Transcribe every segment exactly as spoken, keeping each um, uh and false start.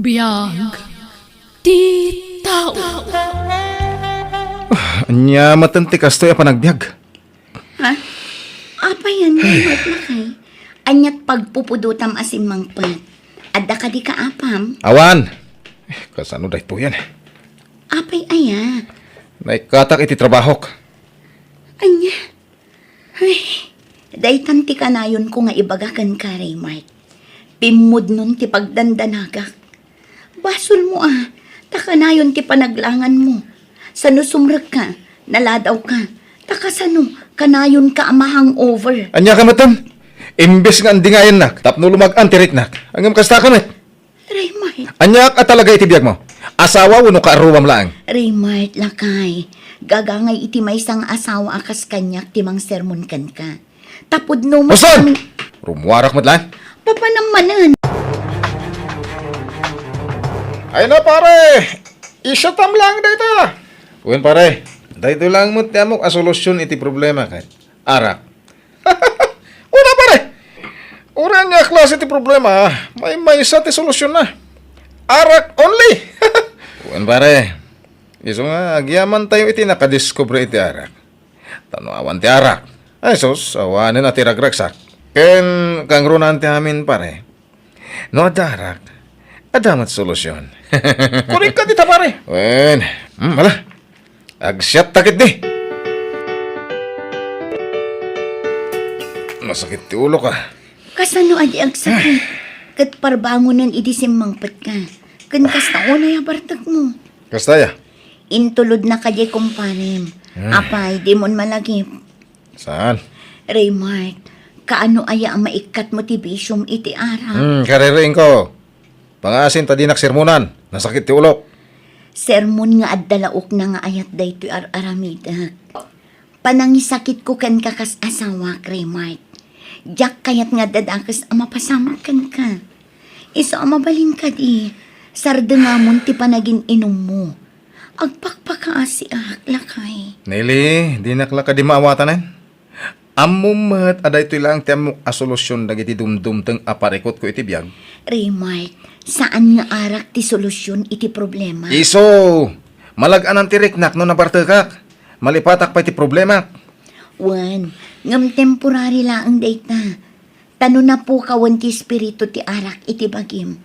Biag ti tao. Ania met ti kastoy a panagbiag? Ha? Apay, ania met, lakay? Aniat pagpupudotam a simmangpet? Adda kadi kaapam? Awan. Eh, kasano daytoyen? Apay aya? Naikkatak iti trabahok. Ania? Ay, daytan ti kanayonko nga ibaga kenka, Raymart. Pimmudnon ti pagdandanagak. Basolmo a, ta kanayon ti panaglanganmo. Sano sumrekka, naladawka, ta kasano, kanayonka a ma-hangover. Ania ka metten? Imbes nga andingayannak tapno lumag-an ti riknak, ngem kasta ka met. Raymart. Aniak a talaga iti biagmo? Asawa wenno kaaruam laeng? Raymart, lakay. Gagangay iti maysa nga asawa a kas kaniak ti mangsermon kenka. Ta pudno met Boston! Rumuarak met laeng. Papanam manen. Ay na, pare! Isatam laeng dayta! Wen, pare, daytoy laeng met ti ammok a solusyon iti problema ket arak. Una, pare! Uray ania a klase ti problema, maymaysa ti solusyonna. Arak only! Wen, pare, isu nga agyamantayo iti nakadiskubre iti arak. Ta no awan ti arak, ay sus, awanen a ti ragragsak. Ken kangrunaan ti amin, pare. No adda arak, adda met solusyon. Korek ka dita, pare. Wen, hmm, ala. Agsiatta ketdi. Masakit ti ulok. Kasano a di agsakit? Ket parbangonen idi simmangpetka. Ken kasta unay a bartekmo. Kasta aya? Intulodna kadi kumparem. Hmm. Apay, dimon malagip. Saan? Raymart, kaano aya a maikkatmo ti bisiom iti arak? Hmm, kaririingko. Pangaasin ta dinak sermonan. Nasakit ti ulok. Sermon nga adda laokna nga ayat daytoy ar-aramidek. Panangisakitko kenka kas asawak, Raymart. Diak kayat nga adda dakes a mapasamak kenka. Isu a mabalin kadi, sardengamon ti panagin-inummo. Agpakpakaasiak, lakay. Nelly, dinak la kadi maawatanen. Ammom met a daytoy laeng ti ammok a solusyon dagiti dumdumteng a parikutko iti biag. Raymart, saan nga arak ti solusyon iti problema. Isu! Malag-anan ti riknak no nabartekak. Malipatak pay ti problemak. Wen, ngem temporary laeng dayta. Ta no napukawen ti espiritu ti arak iti bagim,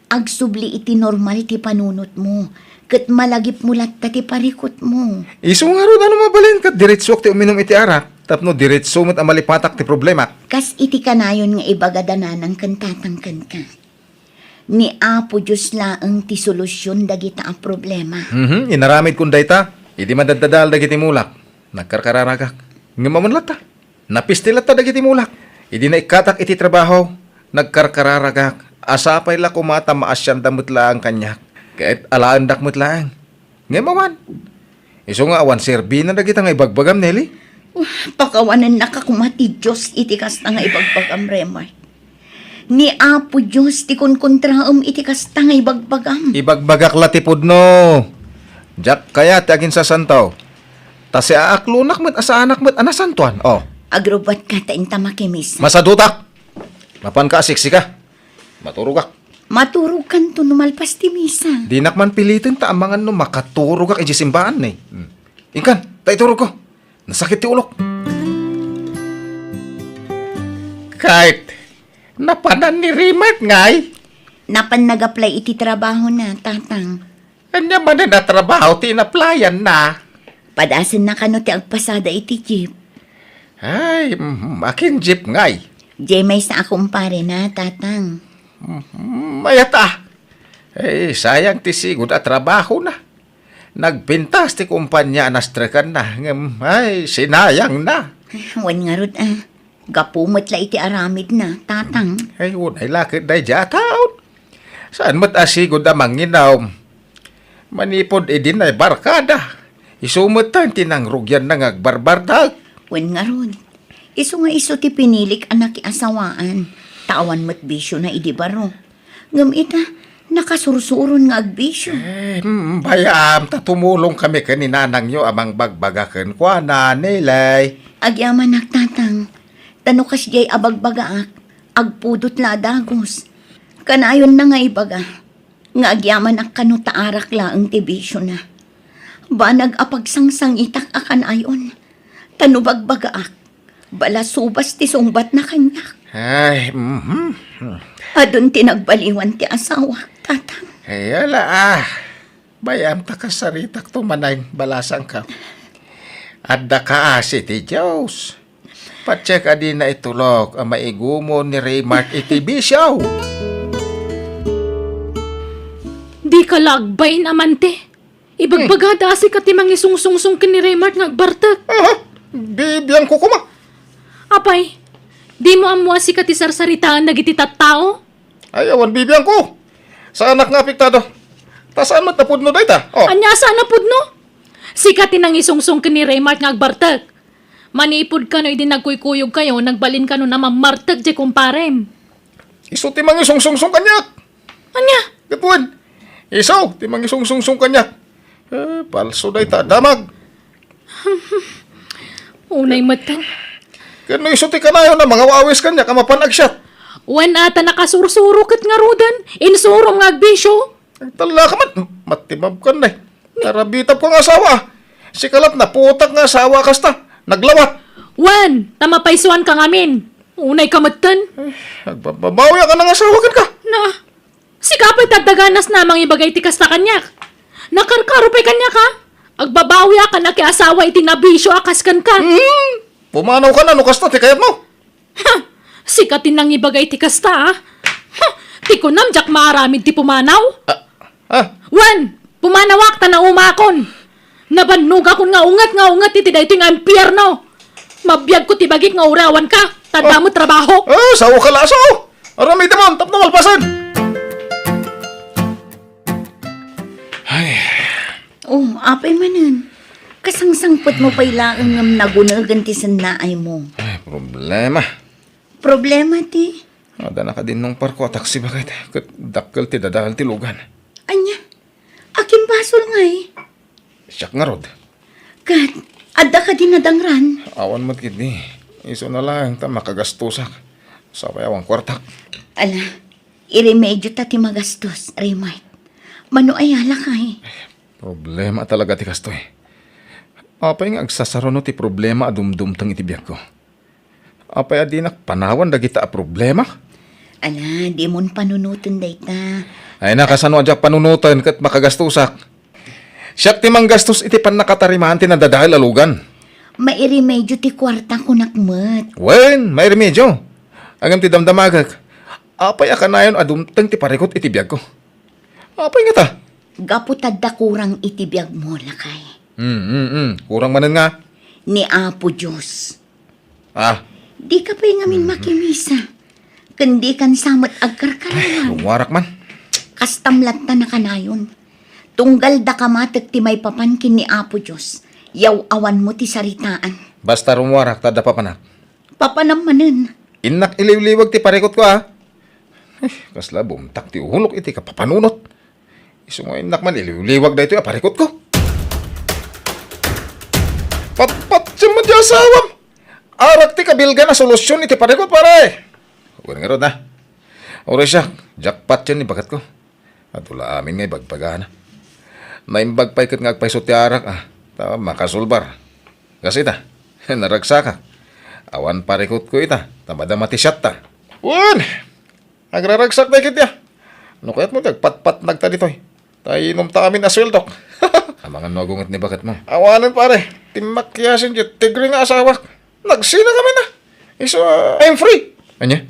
agsubli iti normal ti panunotmo, ket malagipmo latta ti parikutmo. Isu ngarud a no mabalin ket diretsuak ti uminum iti arak, tapno diretso met a malipatak ti problemak. Kas iti kanayon nga ibagada nanang ken tatang kenka. Ni Apo Dios laeng ti solusyon dagita a problema. Mhm, inaramidkon dayta, idi madaddadael dagiti mulak, nagkarkararagak. Ngem awan latta. Napisti latta dagiti mulak. Idi naikkatak iti trabaho, nagkarkararagak. Asa pay la koma ta maasianda met laeng kaniak, ket alaendak met laeng. Ngem awan. Isu nga awan serbina dagita nga ibagbagam, Nelly. Pakawanennaka koma ti Dios iti kasta nga ibagbagam, Raymart. Ni Apo Dios ti kunkontraem iti kasta nga ibagbagam. Ibagbagak la ti pudno. Diak kayat ti aginsasanto. Ta siaaklonak met a saanak met a nasantoan. Oh. Agrubbuatka ta inta makimisa. Masadutak. Mapanka a siksika. Maturogak. Maturogkanto no malpas ti misa. Dinak man piliten ta amangan no makaturogak idiay simbaan, eh. Hmm. Inkan, ta iturogko. Nasakit ti ulok. Kayat, napanan ni Raymart, ngay? Napan nag-apply iti trabahona, tatang. Ania manen a trabaho ti in-applyan-na? Padasenna kano ti agpasada iti jeep. Ay, mhm, akin jeep, ngay? Diay maysa a kumparena, tatang. Mhm, mayat a. Ay, sayang ti sigud a trabahona. Nagpintas ti kumpanya a nastrekanna, ngem, ay, sinayangna. Wen ngarud, a. Gapu met la iti aramidna, tatang. Ay, unay la ket daydiay a taon. Saan met a sigud a manginom? Manipud idi naibarkada, isu met ti nangrugianna nga agbarbartek. Wen ngarud, isu nga isu ti pinilik a nakiasawaan, ta awan met bisiona idi baro. Ngem ita, nakasursuron nga agbisio. Eh, mm, bayam, ta tumulongkami ken ni nanangyo a mangbagbaga kenkuana, Nelly. Agyamanak, tatang. Ta no kasdiay a bagbagaak, agpudot la a dagus. Kanayonna nga ibaga, nga agyamanak kano ta arak laeng ti bisiona. Banag a pagsangsangitak a kanayon, ta no bagbagaak, balasubas ti sungbatna kaniak. Ay, mhm. Adun ti nagbaliwan ti asawak, Tatang. Ay, ala, ah. Bay-am ta kasaritakto manen, balasangko. Adda kaasi ti Dios. Patiek a dina itulok a maigumon ni Raymark iti bisio. Dika la agbain, amante. Ibagbagada a sika ti mangisungsungsong ken ni Raymark nga agbartek. Aha, bibiangko koma. Apay, dimo ammo a sika ti sarsaritaan dagiti tattao? Ay, awan bibiangko. Saanak nga apektado. Ta saan met a pudno dayta? Oh. Ania a saan a pudno? Sika ti nangisungsong ken ni Raymark nga agbartek. Manipud kano idi nagkuykuyogkayo, nagbalin kano a mammartek diay kumparem. Isu ti mangisungsungsong kaniak. Ania? Ket wen, isu ti mangisungsungsong kaniak. Eh, palso dayta, damag. Unay metten. Ket no isu ti kanayon a mangawawis kaniak a mapan agsiat. Wen a ta nakasursuro ket ngaruden, insurom nga agbisio. Agtallaka met, mattimabkan, nay. Tarabitabko nga asawa. Sika lat naputak nga asawa kasta. Naglawat. Wen, ta mapaysuanka ngamin. Unayka metten. Eh, agbababawiak a nangasawa kenka. Na, sika pay ta adda ganas a mangibagay ti kasta kaniak. Nakarkaro pay kaniak, ha? Agbabawiak a nakiasawa iti nabisio a kas kenka. Hmm, pumanawka no kasta ti kayatmo. Ha! Sika ti nangibagay ti kasta, a? Ha! Ti kunam, diak maaramid ti pumanaw? Ah, ah. Wen, pumanawak ta naumakon. Nabannogakon nga unget nga unget iti daytoy nga impierno. Mabiagko ti bagik nga uray awanka, ta adda met trabahok. Ah, saoka la, sao. Aramidem tapno malpasen. Ay. Oh, apay manen. Kasangsangpetmo pay laeng ngem nagunegen ti sennaaymo. Ay, problema. Problema ti? Adda nakadinnong parko a taksi baket, ket dakkel ti dadael ti lugan. Ania? Akin basol ngay? Siak ngarud. Ket, adda kadi nadangran? Awan met ketdi. Isuna laeng ta makagastosak. Sapay awan kuartak. Ala, iremedio ta ti magastos, Raymart. Mano aya lakay? Problema talaga ti kastoy. Apay nga agsasaruno ti problema a dumdumteng iti biagko? Apay a dinak panawan dagita a problema? Ala, dimon panunoten dayta. Ay, nakasano a diak panunoten ket makagastosak? Siak ti manggastos iti pannakatarimaan ti nadadael a lugan. Mairemedio ti kuarta, kunak met. Wen, mairemedio. Ngem ti damdamagek, apay a kanayon a dumteng ti parikut iti biagko? Apay ngata? Gapu ta adda kurang iti biagmo, lakay. Mm, mm, mm. Kurang manen nga? Ni Apo Dios. Ah. Dika pay ngamin makimisa. Ken dikan sa met agkarkarawan. Ay, rummuarak man. Kastam latta a kanayon. Tunggal daka matek ti maipapan ken ni Apo Dios, yaw-awanmo ti saritaan. Basta rummuarak ta adda papanak. Papanam manen. Innak iliwliwag ti parikutko, a. Eh, kasla bumtak ti ulok iti kapapanunot. Isu nga innak man iliwliwag daytoy a parikutko. Patpatiem met ti asawam. Arak ti kabilgan a solusion iti parikut, pare. Wen ngarud, a. Uray siak, jackpot yan ni baketko. Adu la amin nga ibagbagana. Naimbag pay ket nga agpayso ti arak, a, ta makasulbar. Kas ita, naragsakak. Awan parikutko ita, ta madama ti siatta. Wen! Agraragsak dagiti, a. No kayatmo ti agpatpatnagta ditoy, ta inumta amin a sueldok. Amangan no agunget ni baketmo. Awanen, pare. Timmakiasen ti tigre nga asawak. Nagsina kami na. Isu, a, I'm free. Ania?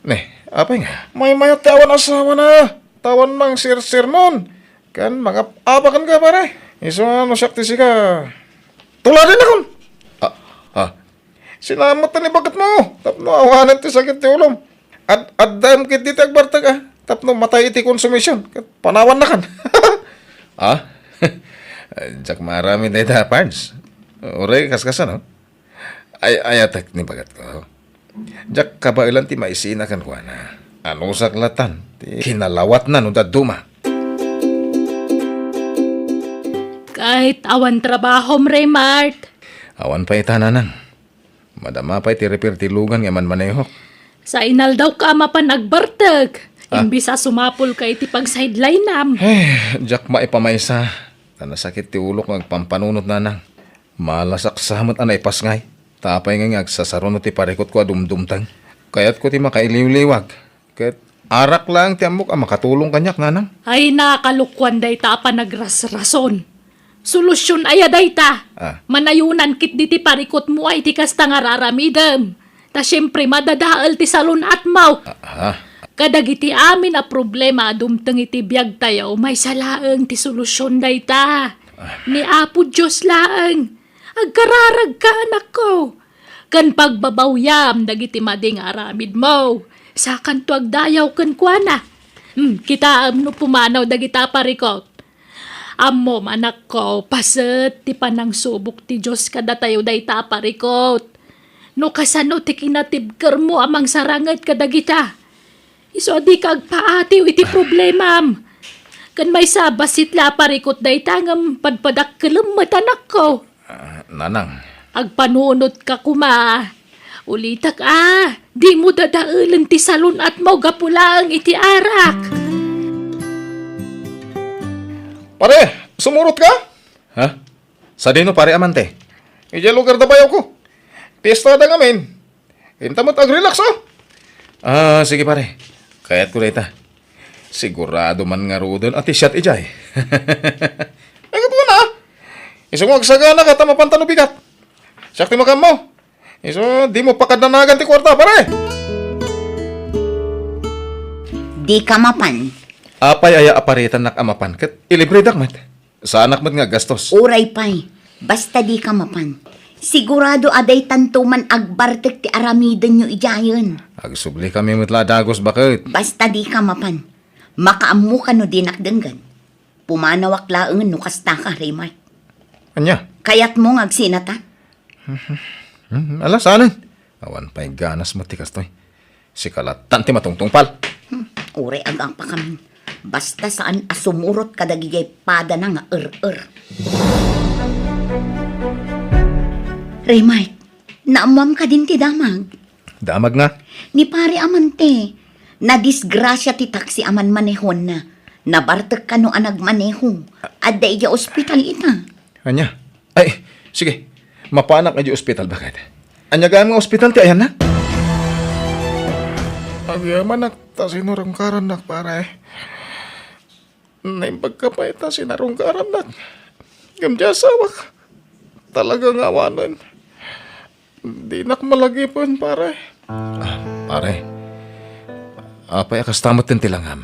Ne, apay nga? Maymayat ti awan asawana. Ta awan mangsersermon. Ken mangap-apaken ka, pare. Isu nga no siak ti sika, tuladennakon. A, a. Sinamat ni baketmo. Tapno awanen ti sakit ti ulom. Ad-, addaem ketdi ti agbartek, a. Tapno matay iti konsumision. Ket panawannakan. A? Diak maaramid dayta, Pards. Uray, kaskasano? Ay, ayatek ni baketko. Diak kabaelan ti maisina kenkuana. Anusak latan ti kinalawatna no dadduma. Ket awan trabahom, Raymart? Awan pay ita, nanang. Madama pay ti repair ti lugan nga manmanehok. Sa inaldawka a mapan agbartek. Ah. Imbis a sumapulka iti pagsidelinam. Eh, diak maipamaysa. Ta nasakit ti ulok nga agpampanunot, nanang. Malasak sa met a naipasngay. Ta apay ngay nga agsasaruno ti parikutko a dumdumteng? Kayatko ti makailiwliwag. Ket arak laeng ti ammok a makatulong kaniak, nanang. Ay, nakalokuan dayta a panagrasrason. Solusion aya dayta? Ah. Manayonan ketdi ti parikutmo a iti kasta nga ar-aramidem. Ta siempre, madadael ti salun-atmo. Ah, ah. Kadagiti amin a problema a dumteng iti biagtayo, maysa laeng ti solusion dayta. Ah. Ni Apo Dios laeng. Agkararagka, anakko. Ken pagbabawyam dagiti madi nga aramidmo. Sakanto agdayaw kenkuana. Hmm, kitaem no pumanaw dagita a parikut. Ammom, anakko, paset ti panangsubok ti Dios kadatayo dayta a parikut. No kasano ti kinatibkermo a mangsaranget kadagita, isu a dika agpaatiw iti problemam. Ken maysa, bassit la a parikut dayta ngem padpadakkelem met, anakko. Ah, nanang. Agpanunotka koma. Ulitek a, dimo dadaelen ti salun-atmo gapu laeng iti arak. Pare, sumurotka? Ha? Sadino, pare, amante? Idiay lugar da bayawko. Piestada ngamin. Inta met agrelax, a. Ah, sige, pare. Kayatko dayta. Sigurado man ngaruden a ti siak idiay. Ay, ket kuna. Isu nga agsaganaka ta mapanka no bigat. Siak ti makaammo. Isu, dimo pakadanagan ti kuarta, pare. Dika mapan. Apay aya a paritannak a mapan ket ilibredak met? Saanak met nga aggastos. Uray pay, basta dika mapan. Sigurado a daytanto man agbartek ti aramidenyo idiayen. Agsublikami met la a dagus, baket. Basta dika mapan. Makaammoka no dinak denggen. Pumanawak laengen no kastaka, Raymart. Ania? Kayatmo nga agsinatan? Hmm, ala, saanen. Awan pay ganasmo ti kastoy. Sika lattan ti matungtungpal. Hmm, uray agapakamin. Basta saan a sumurot kadagiti padana nga er-er. Raymart, naammoam kadin ti damag? Damag nga? Ni pare amante, nadisgrasia ti taksi a manmanehonna. Nabartek kano a nagmaneho. Adda idiay ospital ita. Ania? Ay, sige. Mapanak idiay ospital, baket? Ania gayam nga ospital ti ayanna? Agyamanak ta sinarungkarannak, pare. Naimbagka pay ta sinarungkarannak. Ngem diay asawak, talaga nga awanen. Dinak malagipen, pare. Ah, pare. Apay a kasta met ti langam?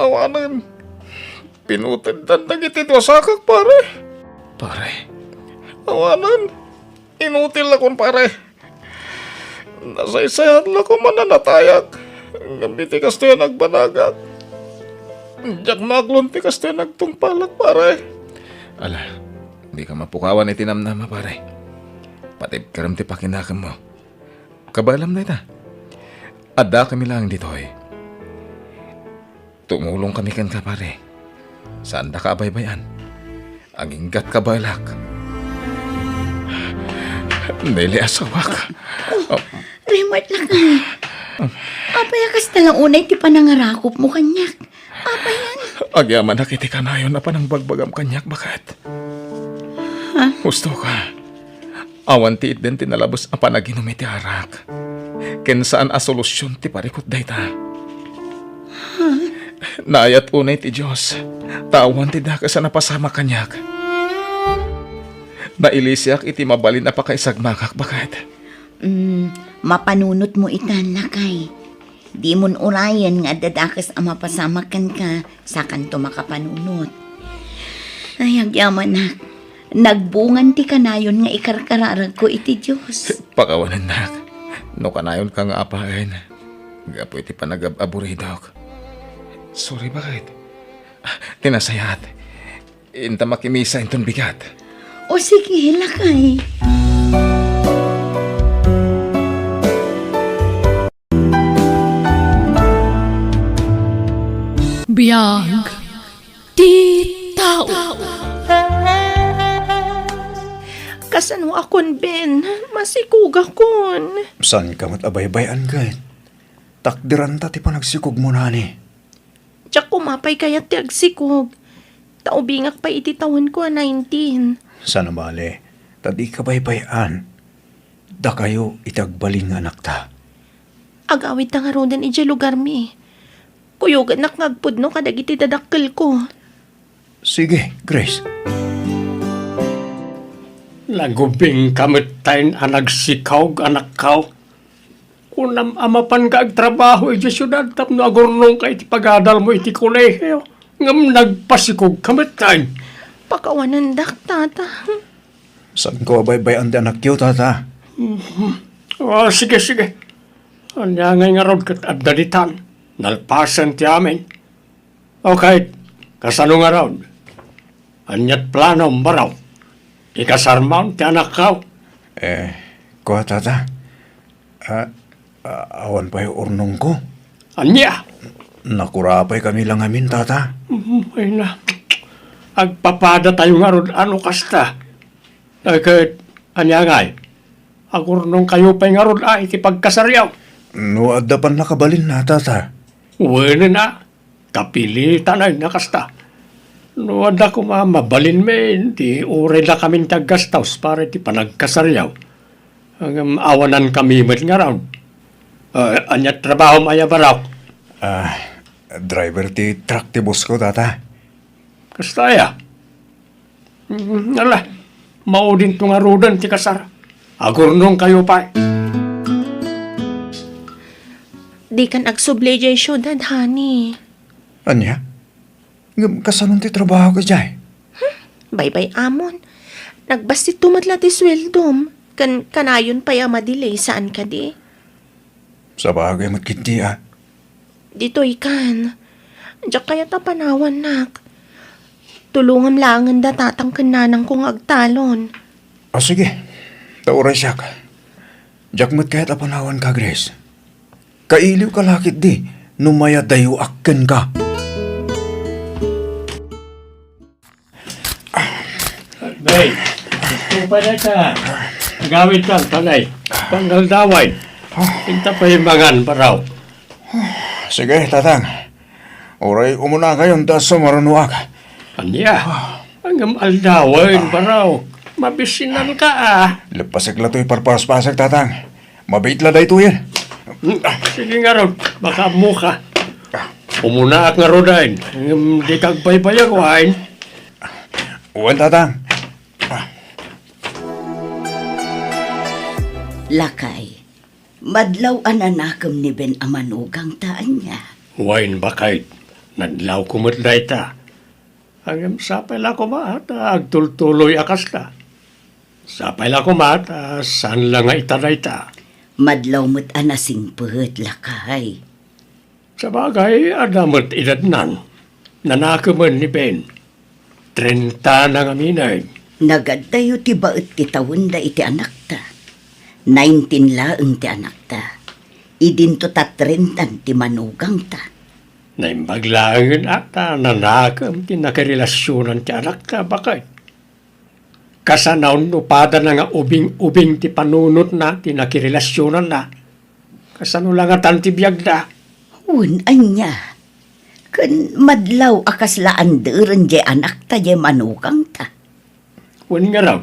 Awanen. Pinuteddan dagiti duasakak, pare. Pare. Awanen. Inutil a kumpare. Nasaysayat la koma a natayak. Ngem iti kastoy a nagbanagak, diak maaklon ti kastoy a nagtungpalak, pare. Ala, dika mapukawan iti namnama, pare. Patibkerem ti pakinakemmo. Kabaelam dayta. Addakami laeng ditoy. Tumulongkami kenka, pare. Saandaka a baybay-an. Aginggatka, baelak. Nelly, asawak. Raymart, lakay. Apay a kasta la unay ti panangarakupmo kaniak? Apayan? Agyamanak iti kanayon a panangbagbagam kaniak, baket. Ha? Husto ka. Awan ti itden ti nalabes a panaginum iti arak. Ken saan a solusyon ti parikut dayta. Naayat unay ti Dios, ta awan ti dakes a napasamak kaniak. Nailisiak iti mabalin a pakaisagmakak, baket. Mm, mapanunotmo itan, lakay. Dimon urayen nga adda dakes a mapasamak kenka, sakanto makapanunot. Ay, agyamanak. Nagbungan ti kanayon nga ikarkararagko iti Dios. Pakawanennak. No kanayonka nga apaen, gapu iti panagab-aburidok. Sorry, baket. Ah, ti nasayaat. Inta makimisa inton bigat. O sige, lakay. Biag ti tao. Kasano a kon, Ben? Masikugakon. Saanka met a baybay-an, ket? Takderanta ti panagsikogmo, nani. Diak koma pay kayat ti agsikog. Ta ubingak pay iti tawenko a nineteen. Saan a bale, ta dika baybay-an. Dakayo iti agbalin nga anakta. Agawidta ngaruden idiay lugarmi. Kuyogannak nga agpudno kadagiti dadakkelko. Sige, Grace. Nagubingka metten a nagsikog, anakko. Kunam a mapanka agtrabaho idiay siudad tapno agurnongka iti pagadalmo iti kolehio, ngem nagpasikogka metten. Pakawanendak, Tata. Saanko a baybay-an ti anakyo, Tata. Mhm. Oh, sige, sige. Ania ngay ngarud ket adda ditan? Nalpasen ti amin. Okay, kasano ngarud? Ania't planom, Barok? Ikasarmon ti anakko? Eh, kua, Tata. Ah, ah, awan pay urnongko. Ania? Nakura pay kami la ngamin, Tata. Mm, ay na. Agpapadatayo ngarud a no kasta. Ay, ket, ania ngay? Agurnongkayo pay ngarud a iti pagkasaryo? No adda pannakabalinna, Tata. Wen a, kapilitan a kasta. No adda koma mabalinmi, di uray dakamin ti aggastos para iti panagkasaryo. Ngem awanankami met ngarud. Ah, ania trabahom aya, Barok? Ah, driver ti truck ti boss ko, Tata. Kasta aya? Mm, ala, maudinto ngaruden ti kasar. Agurnongkayo pay. Dikan agsubli idiay siudad, honey. Ania? Ngem kasanon ti trabaho idiay? Hmm, baybay-amon. Nagbastitto met la ti sueldom. Kan-, kanayon pay a madelay, saan kadi? Sabagay met ketdi, a. Ditoy kan. Diak kayat a panawannak. Tulongam laengen da tatang ken nanangko nga agtalon. A, sige. Ta uray siak. Diak met kayat a panawanka, Grace. Kailiwka la ketdi no mayadayoak kenka. Bay, gusto pa na ka. Agawidka, Tanay. Pangaldawan. Inta pay mangan, Barok. Sige, Tatang. Uray umunakayon ta sumarunoak. Ania? Ngem aldawen, Barok. Mabisinanka, a. Leppasek la toy parpaspasek, Tatang. Mabiit la daytoyen. Sige ngarud, makaammoka. Umunaak ngaruden, ngem dika agbaybayag, wen? Wen, Tatang. Lakay, madlaw a nanakem ni Ben a manugangta, ania? Wen, baket, nadlawko met dayta. Ngem sapay la koma ta agtultuloy a kasta. Sapay la koma ta saan la nga ita dayta. Madlaw met a nasingpet, lakay. Sabagay, adda met edadnan. Nanakemen ni Ben. Trenta na ngamin. Nagaddayo ti baet ti tawenda iti anakta. Nineteen laeng ti anakta. Idinto ta trentan ti manugangta. Naimbag laengen a ta nanakem ti nakirelasionan ti anakta, baket. Kasano no padana nga ubing-ubing ti panunotna ti nakirelasionanna? Kasano la ngatan ti biagda? Wen, ania? Ken madlaw a kasla anderen diay anakta diay manugangta. Wen ngarud,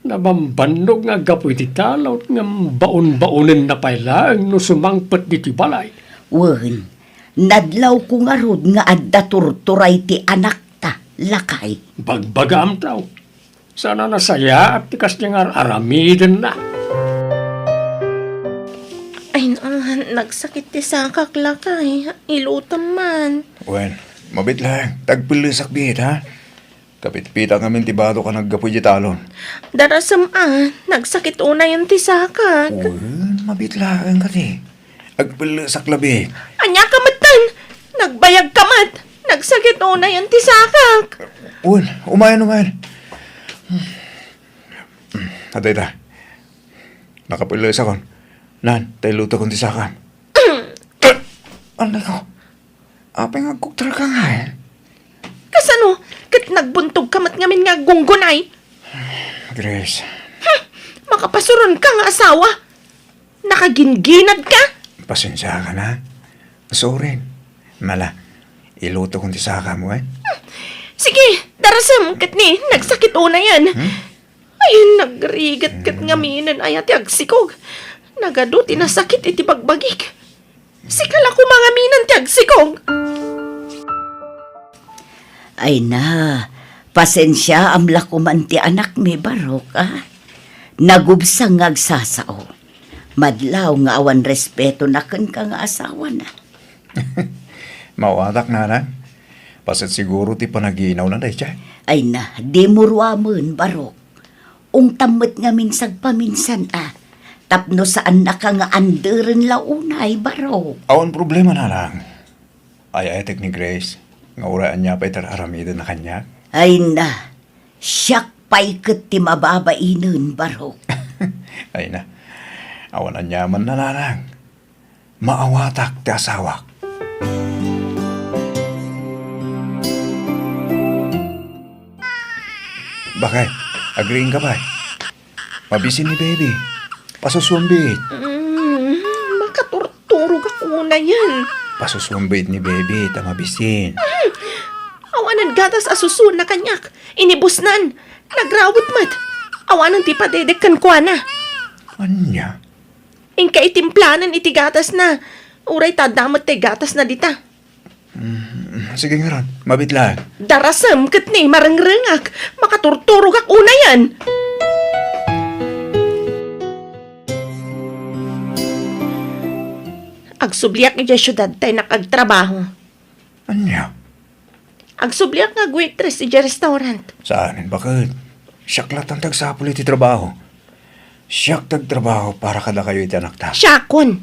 nabambannog nga aggapu iti talon ngem baon-baonenna pay laeng no sumangpet ditoy balay. Wen, nadlawko ngarud nga adda turturay ti anakta, lakay. Bagbagaam, tao. Saan a nasayaat ti kasdiay nga ar-aramidenna. Ay, na, nagsakit ti sakak, lakay. Ilutem man. Wen, mabiit laeng. Tagpellesak biit, ha? Kapitpita ngamin ti badok a naggapu iti talon. Darasem a, nagsakit unayen ti sakak. Wen, mabiit laeng kadi. Agpellesak labi. Ania ka metten? Nagbayag ka met. Nagsakit unayen ti sakak. Wen, umayen, umayen. Adda ita. Nakapellesakon. Nan, ta ilutekon ti sakam. Anay ko. Apay nga agkukterka ngay? Kasano? Ket nagbuntog ka met ngamin nga aggunggunay? Grace. Hmm, makapasuron ka nga asawa. Nakagingginad ka? Pasensiakan, ha? Sorry. Mala, iluto kon ti sakam, eh? Sige, darasem, ket ni, nagsakit unayen. Hmm? Ay, nagrigat ket ngaminen aya ti agsikog. Nagadu ti nasakit iti bagbagik. Sika la koma ngaminen ti agsikog. Ay na, pasensiaam la koman ti anakmi, Barok, a? Nagubsang nga agsasao. Madlaw nga awan respetona kenka nga asawana. Maawatak, nanang. Paset siguro ti panaginawna daydiay. Ay na, dimo ruamen, Barok. Ungtam met ngamin sagpaminsan a, tapno saannaka nga anderen la unay, Barok. Awan problema, nanang. Ay-ayatek ni Grace nga uray ania pay ti ar-aramidenna kaniak. Ay na, siak pay ket ti mababainen, Barok. Ay na, awan aniaman, nanang. Maawatak ti asawak. Bakay, agriingka pay. Mabisin ni baby. Pasusuambiit. Mm, makaturturogak unayen. Pasusuambiit ni baby ta mabisin. Mm, awanen gatas a susuna kaniak. Inibusnan. Nagrawet met. Awanen ti padedek kenkuana. Ania? Inka itimplanen iti gatasna. Uray ta adda met ti gatasna dita. Mm, sige ngarud, mabiit laeng. Darasem ket ni marengrengak, makaturturogak unayen. Agsubliak idiay siudad ta innak agtrabaho. Ania? Agsubliak nga agwaitress idiay restaurant. Saanen, baket. Siak latta ti agsapul iti trabaho. Siak ti agtrabaho para kadakayo iti anakta. Siakon.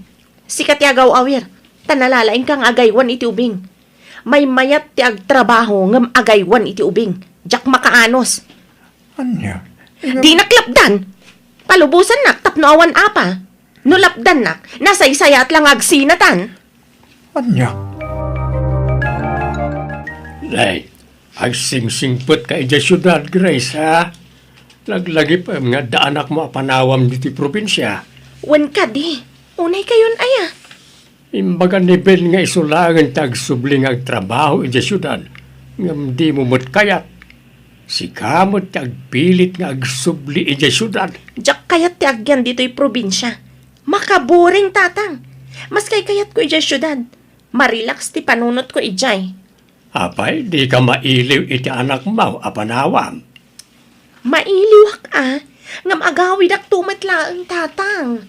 Sika ti agaw-awir, ta nalalaingka nga agaywan iti ubing. Maymayat ti agtrabaho ngem agaywan iti ubing. Diak makaanus. Ania? Ina- Dinak lapdan. Palubosannak tapno awan apa. No lapdannak, nasaysayaat la nga agsinatan. Ania? Nay, agsingsingpetka idiay siudad, Grace, ha? Laglagipem nga adda anakmo a panawam ditoy probinsia. Wen kadi, unay kayon aya? Imbaga ni Ben nga isu laengen ti agsubli nga agtrabaho idiay siudad, ngem dimo met kayat. Sika met ti agpilit nga agsubli idiay siudad. Diak kayat ti agyan ditoy probinsia. Makaboring, Tatang. Mas kaykayatko idiay siudad. Marelax ti panunotko idiay. Apay, dika mailiw iti anakmo a panawam? Mailiwak a, ngem agawidakto met laeng, Tatang.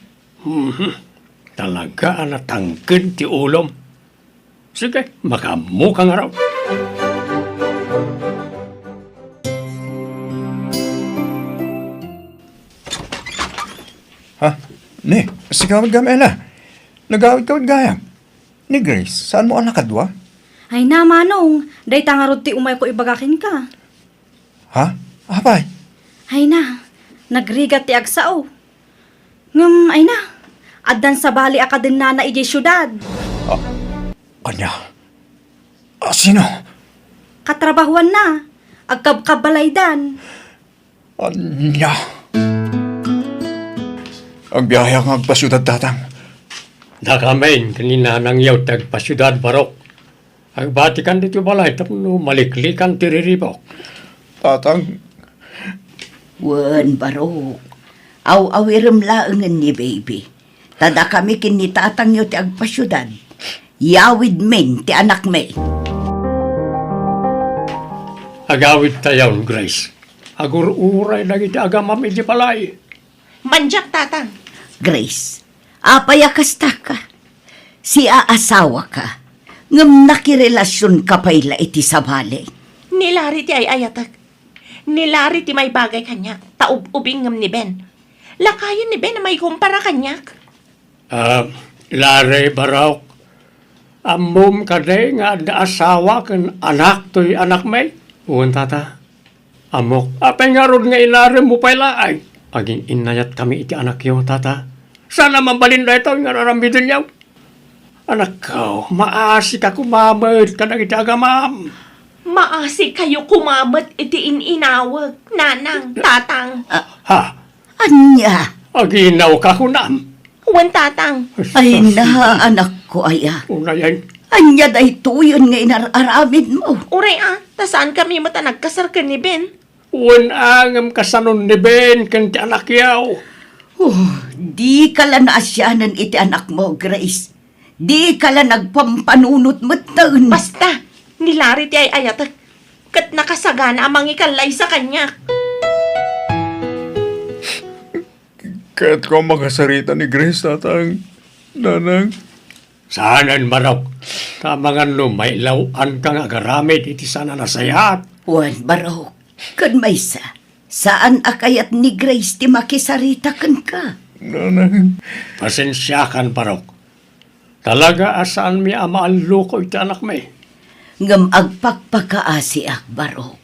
Mhm. Talaga a natangken ti ulom. Sige, makaammoka ngarud. Ha? Ni, sika met gayam, Ella. Nagawidka met gayam. Ni Grace, saanmo a nakadua? Ay na, Manong, dayta ngarud ti umayko ibaga kenka. Ha? Apay? Ay na, nagrigat ti agsao. Ngem, ay na, addan sabali a kadennana idiay siudad. Ah, ania? Ah, sino? Katrabahuanna. Agkabkabbalaydan. Ania? Agbiayak nga agpasiudad, Tatang. Dakamin ken ni Nanangyo ti agpasiudad, Barok. Agbatikan ditoy balay tapno maliklikan ti riribuk. Tatang. Wen, Barok. Aw-awirem laengen ni Baby. Ta dakami ken ni tatangyo ti agpasiudad. Yawidmin ti anakmi. Agawidtayon, Grace. Agur-uray dagiti agamam iti balay. Mandiak, Tatang. Grace, apay a kastaka? Siaasawaka, ngem nakirelasionka pay la iti sabali. Ni Larry ti ay-ayatek. Ni Larry ti maibagay kaniak, ta ub-ubing ngem ni Ben. Lakayen ni Ben a maikumpara kaniak. Ah, Larry, Barok, ammom kadi nga adda asawa ken anak toy anakmi? Wen, Tata. Ammok. Apay ngarud nga inaremmo pay laeng? Agin-innayatkami iti anakyo, Tata. Saan a mabalin daytoy nga ar-aramidenyo? Anakko, maasika koma met kadagiti agamam. Maasikayo koma met iti in-inawek, Nanang, Tatang. Ah, ha? Ania? Aginawka, kunam? Wen, Tatang. Ay na, anakko aya. Unayen. Ania daytoyen nga inar-aramidmo? Uray a, ta saankami met a nagkasar ken ni Ben. Wen a, ngem kasanon ni Ben ken ti anakyaw? Oh, dika la naasianen iti anakmo, Grace. Dika la nagpampanunot metten. Basta, ni Larry ti ay-ayatek. Ket nakasagana a mangikallaysa kaniak. Kayatko a makasarita ni Grace, Tatang, Nanang. Saanen, Barok. Ta amangan no mailaw-anka nga agaramid iti saan a nasayaat. Wen, Barok. Ken maysa, saan a kayat ni Grace ti makisarita kenka. Nanang. Pasensiakan, Barok. Talaga a saanmi a maalluko iti anakmi. Ngem agpakpakaasiak, Barok.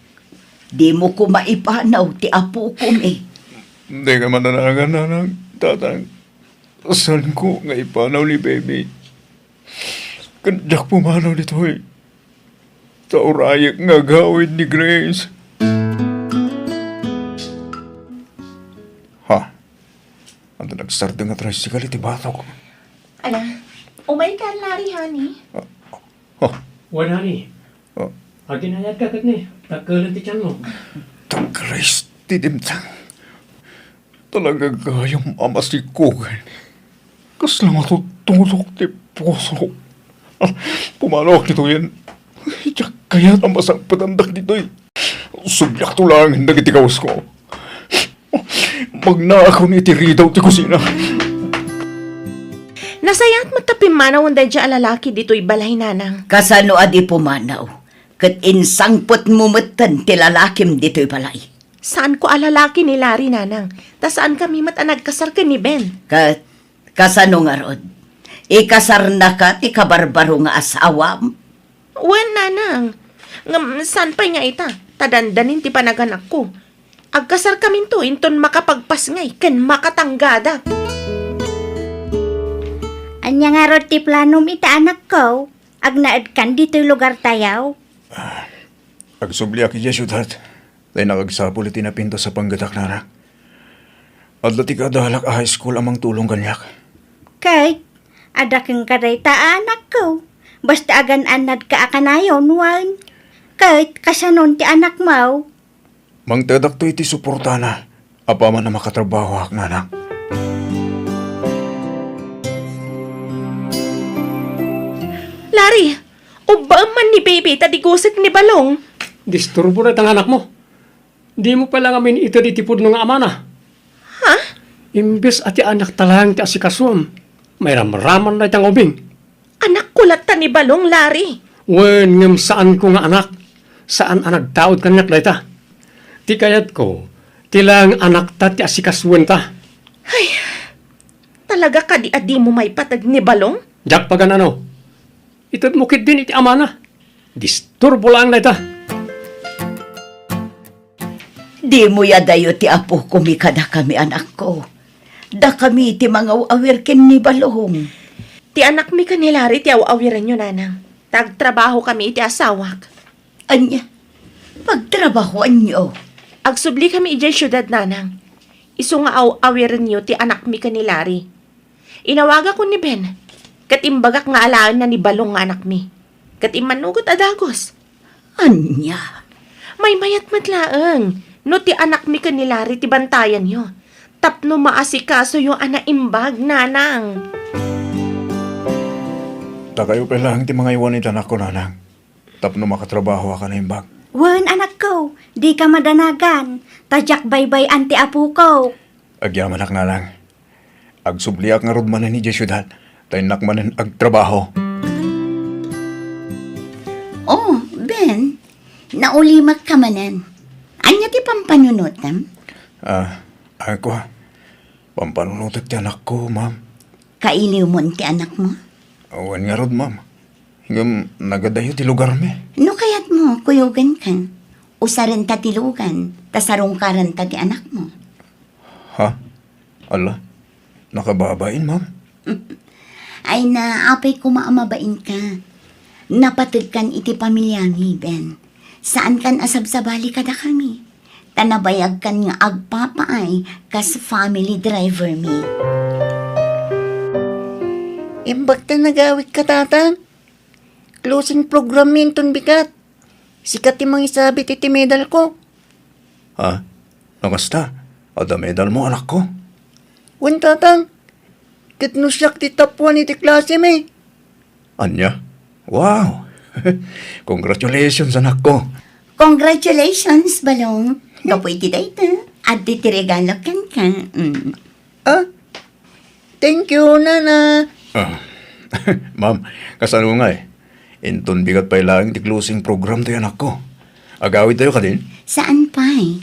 Dimo koma ipanaw ti apokomi. Dika mananagan, Nanang, Tatang. Saanko nga ipanaw ni Baby. Ken diak pumanaw ditoy. Ta urayek nga agawid ni Grace. Ha? Adu nagsardeng a tricycle iti batok. Ala, umayka, Larry, honey. Ah, ha? Wen, honey. Ah. Aginayadka ket ni, dakkel ti tianmo. Ta Grace ti dimtang. Talaga gayam a masikogen. Kasla matutulok ti puso. Ah, pumanawak ditoyen. Diak kayat a masangpetandak ditoy. Subliakto laeng dagiti kawes ko. Magnaakon iti ridaw ti kusina. Nasayaat met ta pimmanawen daydiay a lalaki ditoy balay, Nanang. Kasano a di pumanaw? Ket insangpetmo metten ti lalakim ditoy balay. Saanko a lalaki ni Larry, Nanang. Ta saankami met a nagkasar ken ni Ben. Ket kasano ngarud? Ikasarnaka ti kabarbaro nga asawam? Wen, Nanang. Ngem saan pay nga ita, ta dandanin ti panaganakko. Agkasarkaminto inton makapagpasngay ken makatanggada. Ania ngarud ti planom ita, anakko? Agnaedkan ditoy lugartayo? Ah, agsubliak idiay siudad. Tay nakagsapul iti napintas a panggetak, Nanang. Adda ti kaadalak a high school a mangtulong kaniak. Ket, adda kenka dayta a anakko. Basta agan-annadka a kanayon, wen. Ket, kasanon ti anakmo? Mangtedakto iti suportana, apaman a makatrabahoak, Nanang. Larry, ubbaem man ni Baby ta diguset ni Balong. Disturbo dayta nga anakmo. Dimo pay la ngamin ited iti pudno nga amana. Ha? Imbes a ti anakta laeng ti asikasuem, mairamraman dayta nga ubing. Anakko latta ni Balong, Larry. Wen, ngem saanko nga anak. Saan a nagtaud kaniak dayta. Ti kayatko, ti laeng anakta ti asikasuenta. Ay, talaga kadi a dimo maipateg ni Balong? Diak pagan-ano. Itedmo ketdin iti amana. Disturbo laeng dayta. Dimo adayo ti apokomi kadakami, anakko. Dakami ti mangaw-awir ken ni Balong. Ti anakmi ken ni Larry ti aw-awirenyo, Nanang. Ta agtrabahokami iti asawak. Ania? Pagtrabahoanyo? Agsublikami idiay siudad, Nanang. Isu nga aw-awirenyo ti anakmi ken ni Larry. Inawagakon ni Ben, ket imbagak nga alaenna ni Balong nga anakmi. Ket immannugot a dagus. Ania? Maymayat met laeng no ti anakmi ken ni Larry ti bantayanyo tapno maasikasoyo a naimbag, Nanang. Ta kayo pay laeng ti mangaywan iti anakko, Nanang, tapno makatrabahoak a naimbag. Wen, anakko, dika madanagan, ta diak baybay-an ti apoko. Agyamanak, Nanang. Agsubliak ngarud manen idiay siudad, ta innak manen agtrabaho. Oh, Ben, naulimek ka manen. Ania ti pampanunotem? Ah, ako, ah. Pampanunotek ti anakko, ma'am. Kailiwmon ti anakmo? Wen ngarud, ma'am. Ngem nagadayo ti lugarmi. No kayatmo, kuyogen ka. Usaren ta ti lugan, ta sarungkaren ta ti anakmo. Ha? Ala, nakababain, ma'am? Ay na, apay koma a mabain ka. Napateg kan iti pamiliami, Ben. Saan kan a sabsabali kadakami. Ta nabayag kan nga agpapaay kas family driver mi. Imbag ta nagawidka, Tatang. Closing program mi inton bigat. Sika ti mangisabit iti medalko. Ha? No kasta, adda medalmo, anakko? Wen, Tatang. Ket no siak ti top one iti klase mi. Ania? Wow! Congratulations, anakko. Congratulations, Balong. Gapu iti dayta, adda ti regalo kenka. Mm. Ah, thank you, Nana. Ah. Ma'am, kasano ngay? Inton bigat pay laeng ti closing program tayo, anakko. Agawid tayo kadin? Saan pay?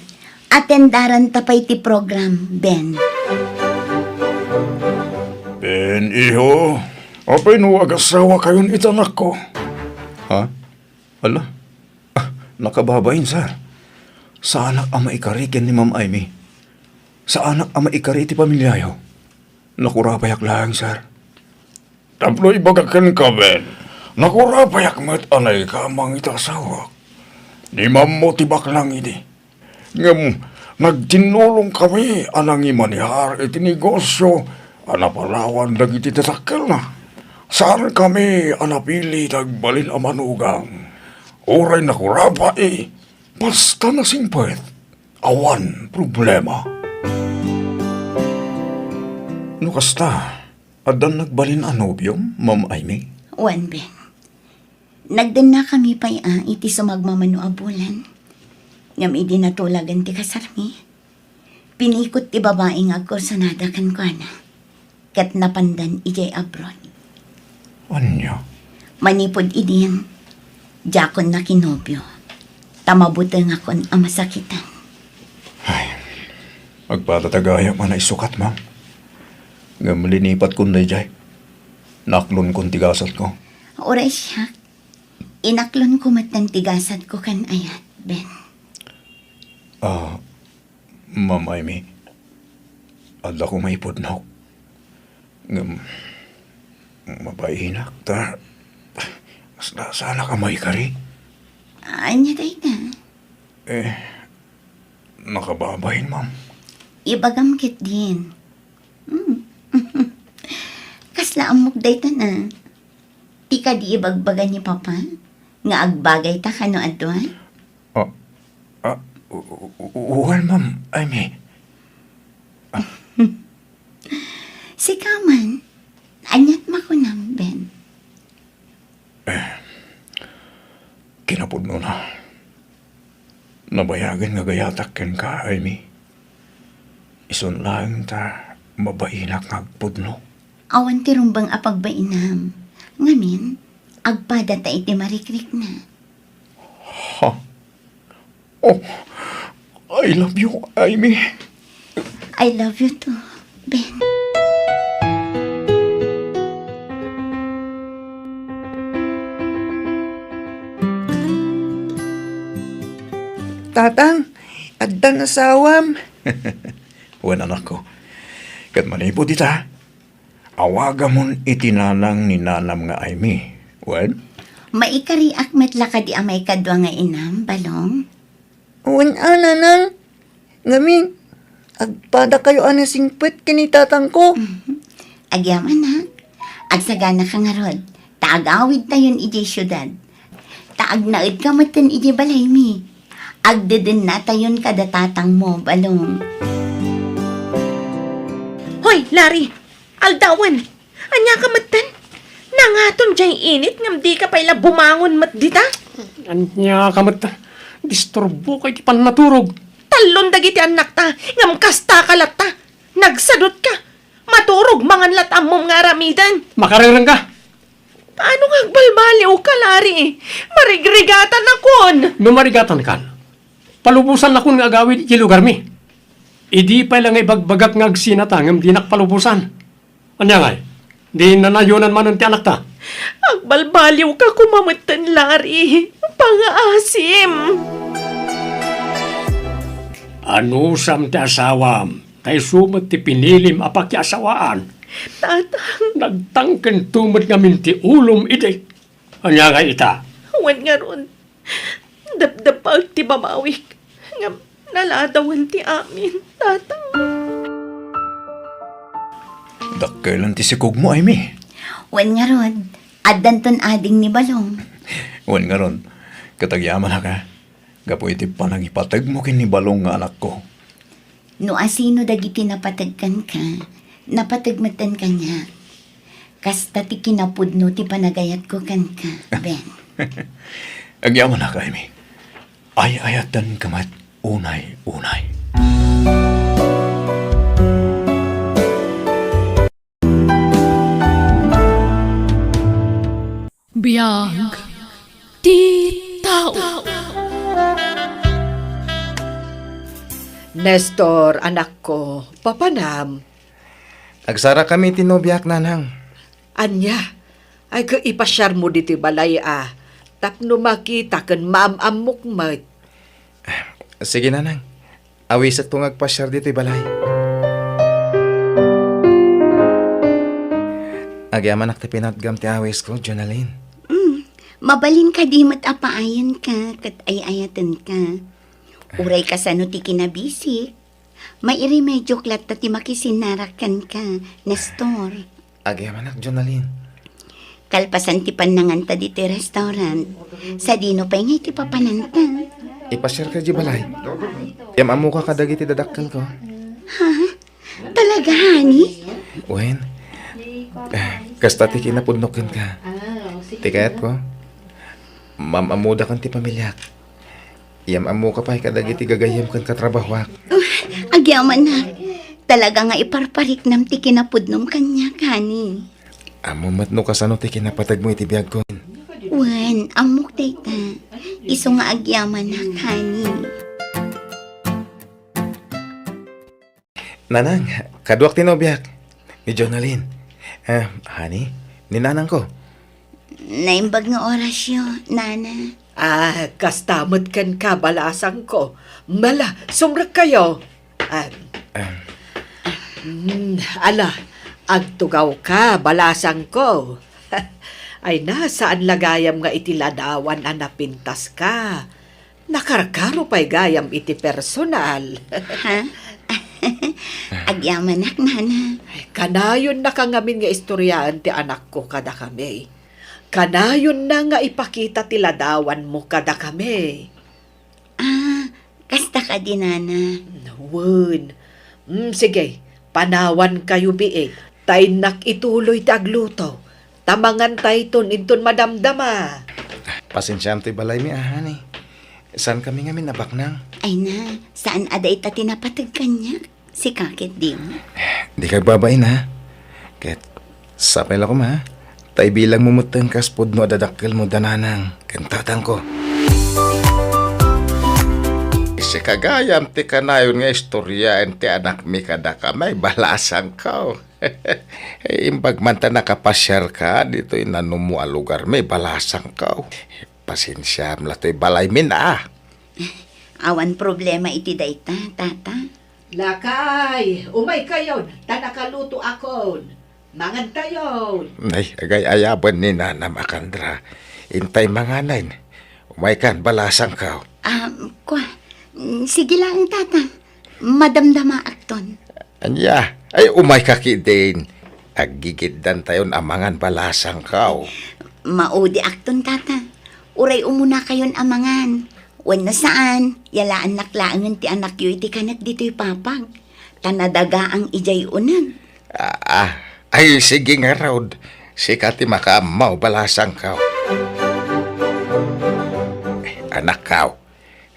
Atendaran ta pay ti program, Ben. Ben, iho, apay no agasawa kayon ita, anakko? Ha? Ala? Ah, nakababain, sir. Saanak a maikari ken ni Ma'am Amy. Saanak a maikari iti pamiliayo. Nakurapayak laeng, sir. Tapno ibagak kenka, Ben, nakurapayak met a naika mangita asawak. Ni Mammo ti baklang idi. Ngem nagtinnulong kami a nangimanihar iti negosio a napalawan dagiti tatakkelna. Saan kami a napili ti agbalin a manugang. Uray nakurapa, eh, basta nasingpet, awan problema. No kasta, addan nagbalin a nobiom, Ma'am Amy? Wen, Ben. Nagdennakami pay a iti sumagmamano a bulan. Ngem idi natulagan ti kasarmi, pinikot ti babai nga agkursunada kenkuana, ket napandan idiay abroad. Ania? Manipud idin, diakon nakinobio, ta mabutengakon a masakitan. Ay, agpatatagayam a naisukat, ma'am. Ngem linipatkon daydiay. Naklonkon ti gasatko. Uray siak, inaklonko met ti gasatko ken ayat, Ben. Ah, Ma'am Amy, adda koma ipudnok. Ngem, mabainak ta, kasla saanak a maikari. Ania dayta? Eh, nakababain, ma'am. Ibagam ketdin. Hmm. Kasla ammok dayta na. Ti kadi ibagbaga ni Papa nga agbagayta kano a dua? Ah, ah, u-, u-, u-, well, ma'am, I mean, Sika man, aniat makunam, Ben? Eh, kinapudnona. Nabayagen nga gayatak kenka, Amy. Isun laeng ta mabainak nga agpudno. Awan ti rumbeng a pagbainam. Ngamin, agpada ta iti marikrikna. Ha? Oh, I love you, Amy. I love you too, Ben. Tatang, addan asawam. Wen, anakko. Ket manipud ita, awagamon iti nanang ni nanam nga Amy. Wen? Maikariak met la kadi a maikadua nga inam, Balong? Wen a, nanang. Ngamin, agpadakayo a nasingpet ken ni tatangko. Mhm. Agyamanak, agsaganaka ngarud, ta agawidtayon idiay siudad. Ta agnaedka metten idiay balaymi. Agdedennatayon kada tatangmo, Balong. Hoy, Larry! Aldawen! Ania ka metten? Nangaton diay init ngem dika pay la bumangon met dita? Ania ka metten? Disturboka iti pannaturog. Tallon dagiti annakta, ngem kasta ka latta. Nagsadutka. Maturog mangan lat ammom nga aramiden. Makarengrengka. Paano nga agbalbaliwka, Larry? Marigrigatanakon. No marigatankan, palubosannakon nga agawid iti lugarmi. Idi pay la nga ibagbagak nga agsinata ngem dinak palubosan. Ania ngay? Di nanayonan manen ti anakta? Agbalbaliwka koma metten, Larry. Pangaasim. Anusam ti asawam, ta isu met ti pinilim a pakiasawaan. Tatang. Nagtangkento met ngamin ti ulom idi. Ania ngay ita? Wen ngarud, depdepag ti babawik. Ngem naladawen ti amin, Tatang. Dakkel ti sikogmo, Amy. Wen ngarud, addanton ading ni Balong. Wen ngarud, ket agyamanak a, gapu iti panangipategmo ken ni Balong nga anakko. No asino dagiti napateg kenka, napateg metten kaniak. Kasta ti kinapudno ti panagayatko kenka, Ben. Agyamanak, Amy. Ay-ayatenka met unay-unay. Biag ti tao. Nestor, anakko, papanam. Agsarakami ti nobiak, nanang. Ania? Ay, ket ipasiarmo ditoy balay a, tapno makita ken maam-ammok met. Sige, nanang. Awisekto nga agpasiar ditoy balay. Agyamanak ti pinatgam ti awisko, Jonalyn. Mm, mabalin kadi met a paayenka ket ay-ayatenka. Uray kasano ti kinabisik, mairemediok latta ti makisinnarak kenka, Nestor. Agyamanak, Jonalyn. Kalpasan ti pannanganta ditoy restaurant, sadino pay ngay ti papananta? Ipasiarka idiay balay. Yam-ammoka kadagiti dadakkelko. Ha? Talaga, honey? Wen, eh, kasta ti kinapudnok kenka. Ti kayatko, maam-ammoda ken ti pamiliak. Yam-ammoka pay kadagiti gagayyem ken katrabahoak. Oh, agyamanak. Talaga nga iparpariknam ti kinapudnom kaniak, honey. Ammom met no kasano ti kinapategmo iti biagko. Wen, ammok dayta. Isu nga agyamanak, honey. Nanang, kaduak ti nobiak, ni Jonalyn. Ah, honey, ni nanangko. Naimbag nga orasyo, nana. Ah, kasta met kenka, balasangko. Mala, sumrekkayo. Ah, Ah. Mm, ala, agtugawka, balasangko. Ay na, saan la gayam nga iti ladawan a napintaska. Nakarkaro pay gayam iti personal. Ha? Agyamanak, nana. Ay, kanayonnaka ngamin nga istoriaen ti anakko kadakami. Kanayonna nga ipakita ti ladawanmo kadakami. Ah, kasta kadi, nana? Wen. Mm, sige, panawankayo biit. Ta innak ituloy ti agluto. Ta mangantayton inton madamdama. Pasensiam toy balaymi, honey. Saankami ngamin a baknang. Ay na, saan a dayta ti napateg kaniak? Sika ket dimo. Dika agbabain, ha? Ket sapay la koma, ha? Ta ibilangmo metten kas pudno a dadakkelmo da nanang ken tatangko. Sika gayam ti kanayon nga istoriaen ti anakmi kadakami, balasangko. Imbag man ta nakapasiarka ditoy nanumo a lugarmi, balasangko. Pasensiam la toy balaymin, a. Awan problema iti dayta, tata. Lakay, umaykayon, ta nakalutoakon. Mangantayon. Ay, agay-ayaben ni Nanam a Kandra. Intay manganen. Umaykan, balasangko. Ah, kua, mm, sige laeng, tata. Madamdamaakton. Ania? Ay, umayka ketdin. Aggigiddantayon a mangan, balasangko. Maudiakton, tata. Uray umunakayon a mangan. Wenno saan, yalaannak laengen ti anakyo iti kanek ditoy papag. Ta nadagaang idiay uneg. Ah, ah. Ay, sige ngarud. Sika ti makaammo, balasangko. Eh, anakko.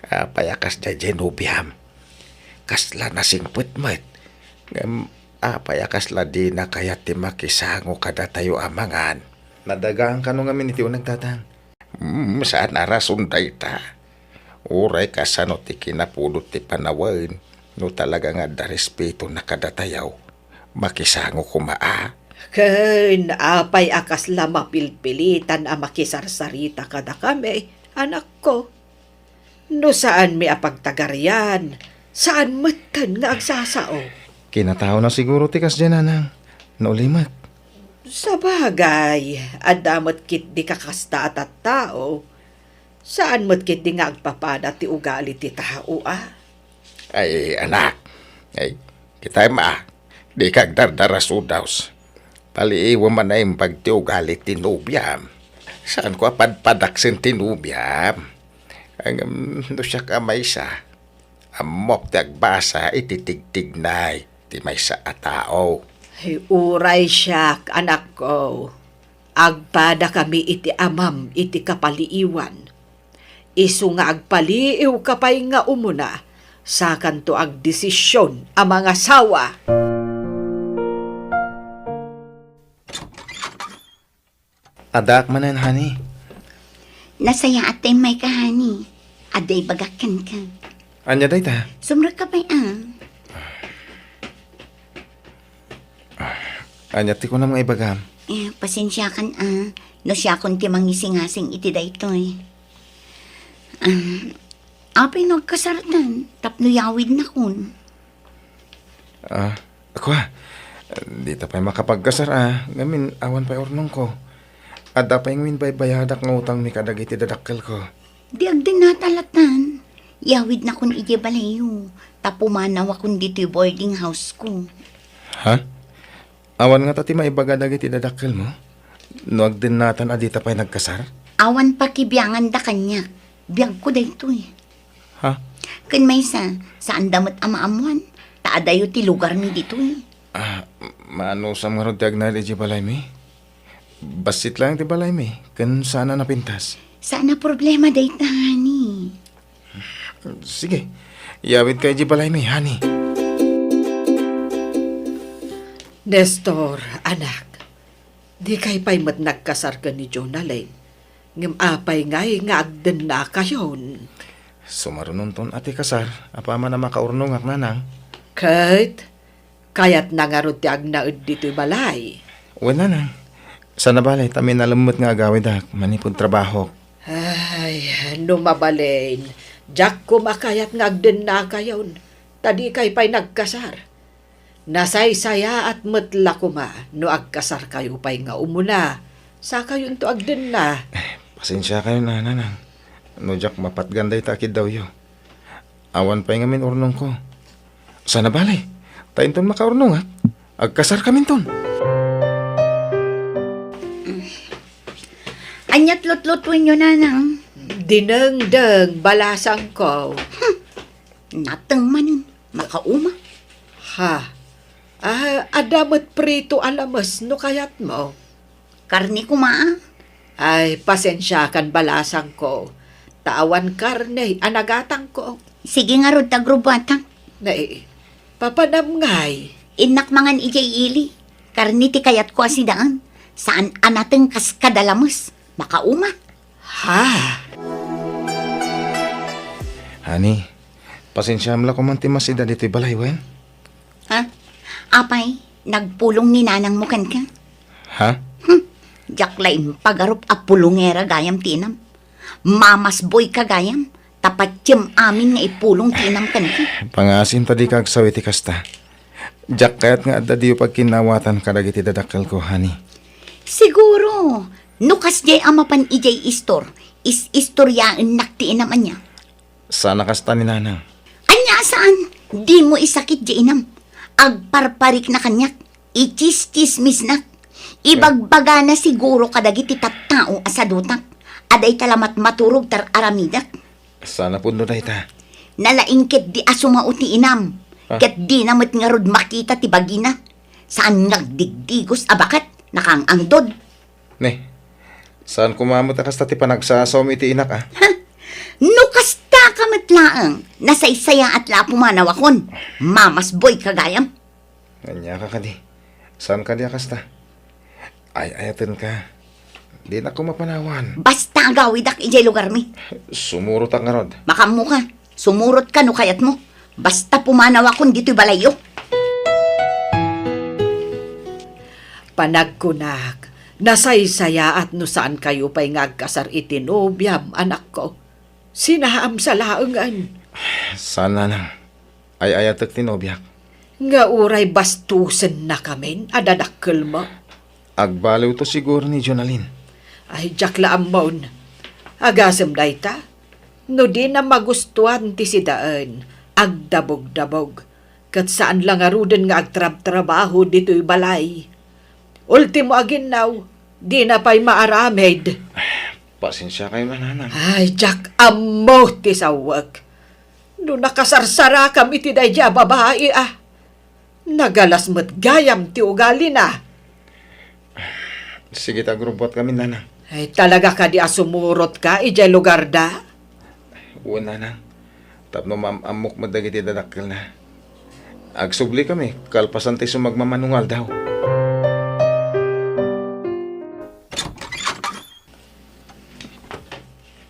Apay a kasdiay diay nobiam? Kasla nasingpet met. Ngem apay a kasla dina kayat ti makisango kadatayo a mangan? Nadagaan kano ngamin iti uneg, tatang? Hmm, saan a rason dayta. Uray kasano ti kinapudot ti panawen, no talaga nga adda respetona kadatayo, makisango koma a. Ken apay a kasla mapilpilitan a makisarsarita kadakami, anakko? No saanmi a pagtagarian, saan metten nga agsasao. Kinataona siguro ti kasdiay, nanang, no ulimek. Sabagay, adda met ketdi kakasta a tattao. Saan met ketdi nga agpapada ti ugali ti tao, a? Ay, anak. Ay, kitay ma, dika agdardarasudaw. Paliiwem a naimbag ti ugali ti nobiam. Saanko a padpadaksen ti nobiam. Ngem no siak a maysa, ammok ti agbasa iti tigtignay ti maysa a tao. Ay, uray siak, anakko. Agpadakami iti amam iti kapaliiwan. Isu nga agpaliiwka pay nga umuna, sakanto agdesision a mangasawa. Addaak manen, honey. Nasayaat ta immayka, honey. Adda ibagak kenka. Ania dayta? Sumrekka pay, a. Ania ti kunam nga ibagam? Eh, pasensiakan, a. No siakon ti mangisingasing iti daytoy. Ah, apay no agkasartan tapno yawidnakon? Ah, kua, dita pay makapagkasar a, ngamin awan pay urnongko. Adda pay ngamin baybayadak nga utangmi kadagiti dadakkelko. Di agdennata latan. Yawidnakon idiay balayyo, ta pumanawakon ditoy boarding house ko. Ha? Awan ngata ti maibaga dagiti dadakkelmo? No agdennatan a dita pay nagkasar? Awan pakibianganda kaniak. Biagko daytoy. Ha? Ken maysa, saanda met a maammoan, ta adayo ti lugarmi ditoy. Ah, maanusam ngarud ti agnaed idiay balaymi? Bassit laeng ti balaymi, ken saan a napintas. Saan a problema dayta, honey. Sige, yawidka idiay balaymi, honey. Nestor, anak, dikay pay met nagkasar ken ni Jonalyn. Ngem apay ngay nga agdennakayon? Sumarunonton a ti kasar, apaman a makaurnongak, nanang. Ket, kayatna ngarud ti agnaed ditoy balay? Wen, nanang. Saan a bale, ta minalem met nga agawidak manipud trabahok. Ay, no mabalin, diak koma kayat nga agdennakayon, ta dikay pay nagkasar. Nasaysayaat met la koma no agkasarkayo pay nga umuna, sakayonto agdenna. Eh, pasensiakayo, nanang, no diak mapatgan dayta a kiddawyo. Awan pay ngamin urnongko. Saan a bale, ta inton makaurnongak, agkasarkaminton. Aniat lutlutuenyo, nanang? Dinengdeng, balasangko. Hmm. Nateng manen, makauma. Ha? Ah, adda met prito a lames no kayatmo. Karne koma, a. Ay, pasensiakan, balasangko, ta awan karne a nagatangko. Sige ngarud ta agrubuatak. Nay, papanam ngay? Innak mangan idiay ili. Karne ti kayatko a sidaan. Saan a nateng kas kada lames. Makauma. Ha? Honey, pasensiam la koman ti masida ditoy balay, wen? Ha? Apay, nagpulong ni nanangmo kenka? Ha? Hmm, diak la impagarup a pulongera gayam ti inam. Mamasboyka gayam, ta patiem amin nga ipulong ti inam kenka. Pangaasim ta dika agsaw iti kasta. Diak kayat nga adda diyo pagkinnawatan kadagiti dadakkelko, honey. Siguro, no kasdiay a mapan idiay istor, is-istoriaennak ti inam ania. Saan a kasta ni nanang. Ania a saan? Dimo isakit diay inam. Agparparikna kaniak. Ichischismisnak. Ibagbagana siguro kadagiti tattao a sadutak a dayta la matmaturog ti ar-aramidak. Saan a pudno dayta? Nalaing ketdi a sumao ti inam, ah, ket dina met ngarud makita ti bagina. Saan nga agdigdigos a baket, nakaang-angtod. Ne, saan koma met a kasta ti panagsasawem iti inak, a? Ha? No kasta ka met laeng, nasaysayaat la a pumanawakon. Mamasboyka gayam. Ania ka kadi? Saan kadi a kasta? Ay-ayatenka. Dinak koma panawan. Basta agawidak idiay lugarmi. Sumurotak ngarud. Makaammoka. Sumurotka no kayatmo. Basta pumanawakon ditoy balayyo. Panagkunak, nasaysayaat no saankayo pay nga agkasar iti nobiam, anakko. Sinaamsa laengen. Saan, nanang. Ay-ayatek ti nobiak. Nga uray bastosennakamin a dadakkelmo. Agbaliwto siguro ni Jonalyn. Ay, diak la ammon. Agasem dayta? No dina magustuan ti sidaen, agdabogdabog. Ket saan la ngaruden nga agtrabtrabaho ditoy balay. Ultimo a ginnaw, dina pay maaramid. Pasensiakayo, Nanang. Ay, diak ammo ti sawek. No nakasarsarakam iti daydiay a babai, a, nagalas met gayam ti ugalina. Sige ta agrubbuatkami, Nanang. Ay, talaga kadi a sumurotka idiay lugarda? Wen, Nanang. Tapno maam-ammok met dagiti dadakkelna. Agsublikami kalpasan ti sumagmamano nga aldaw.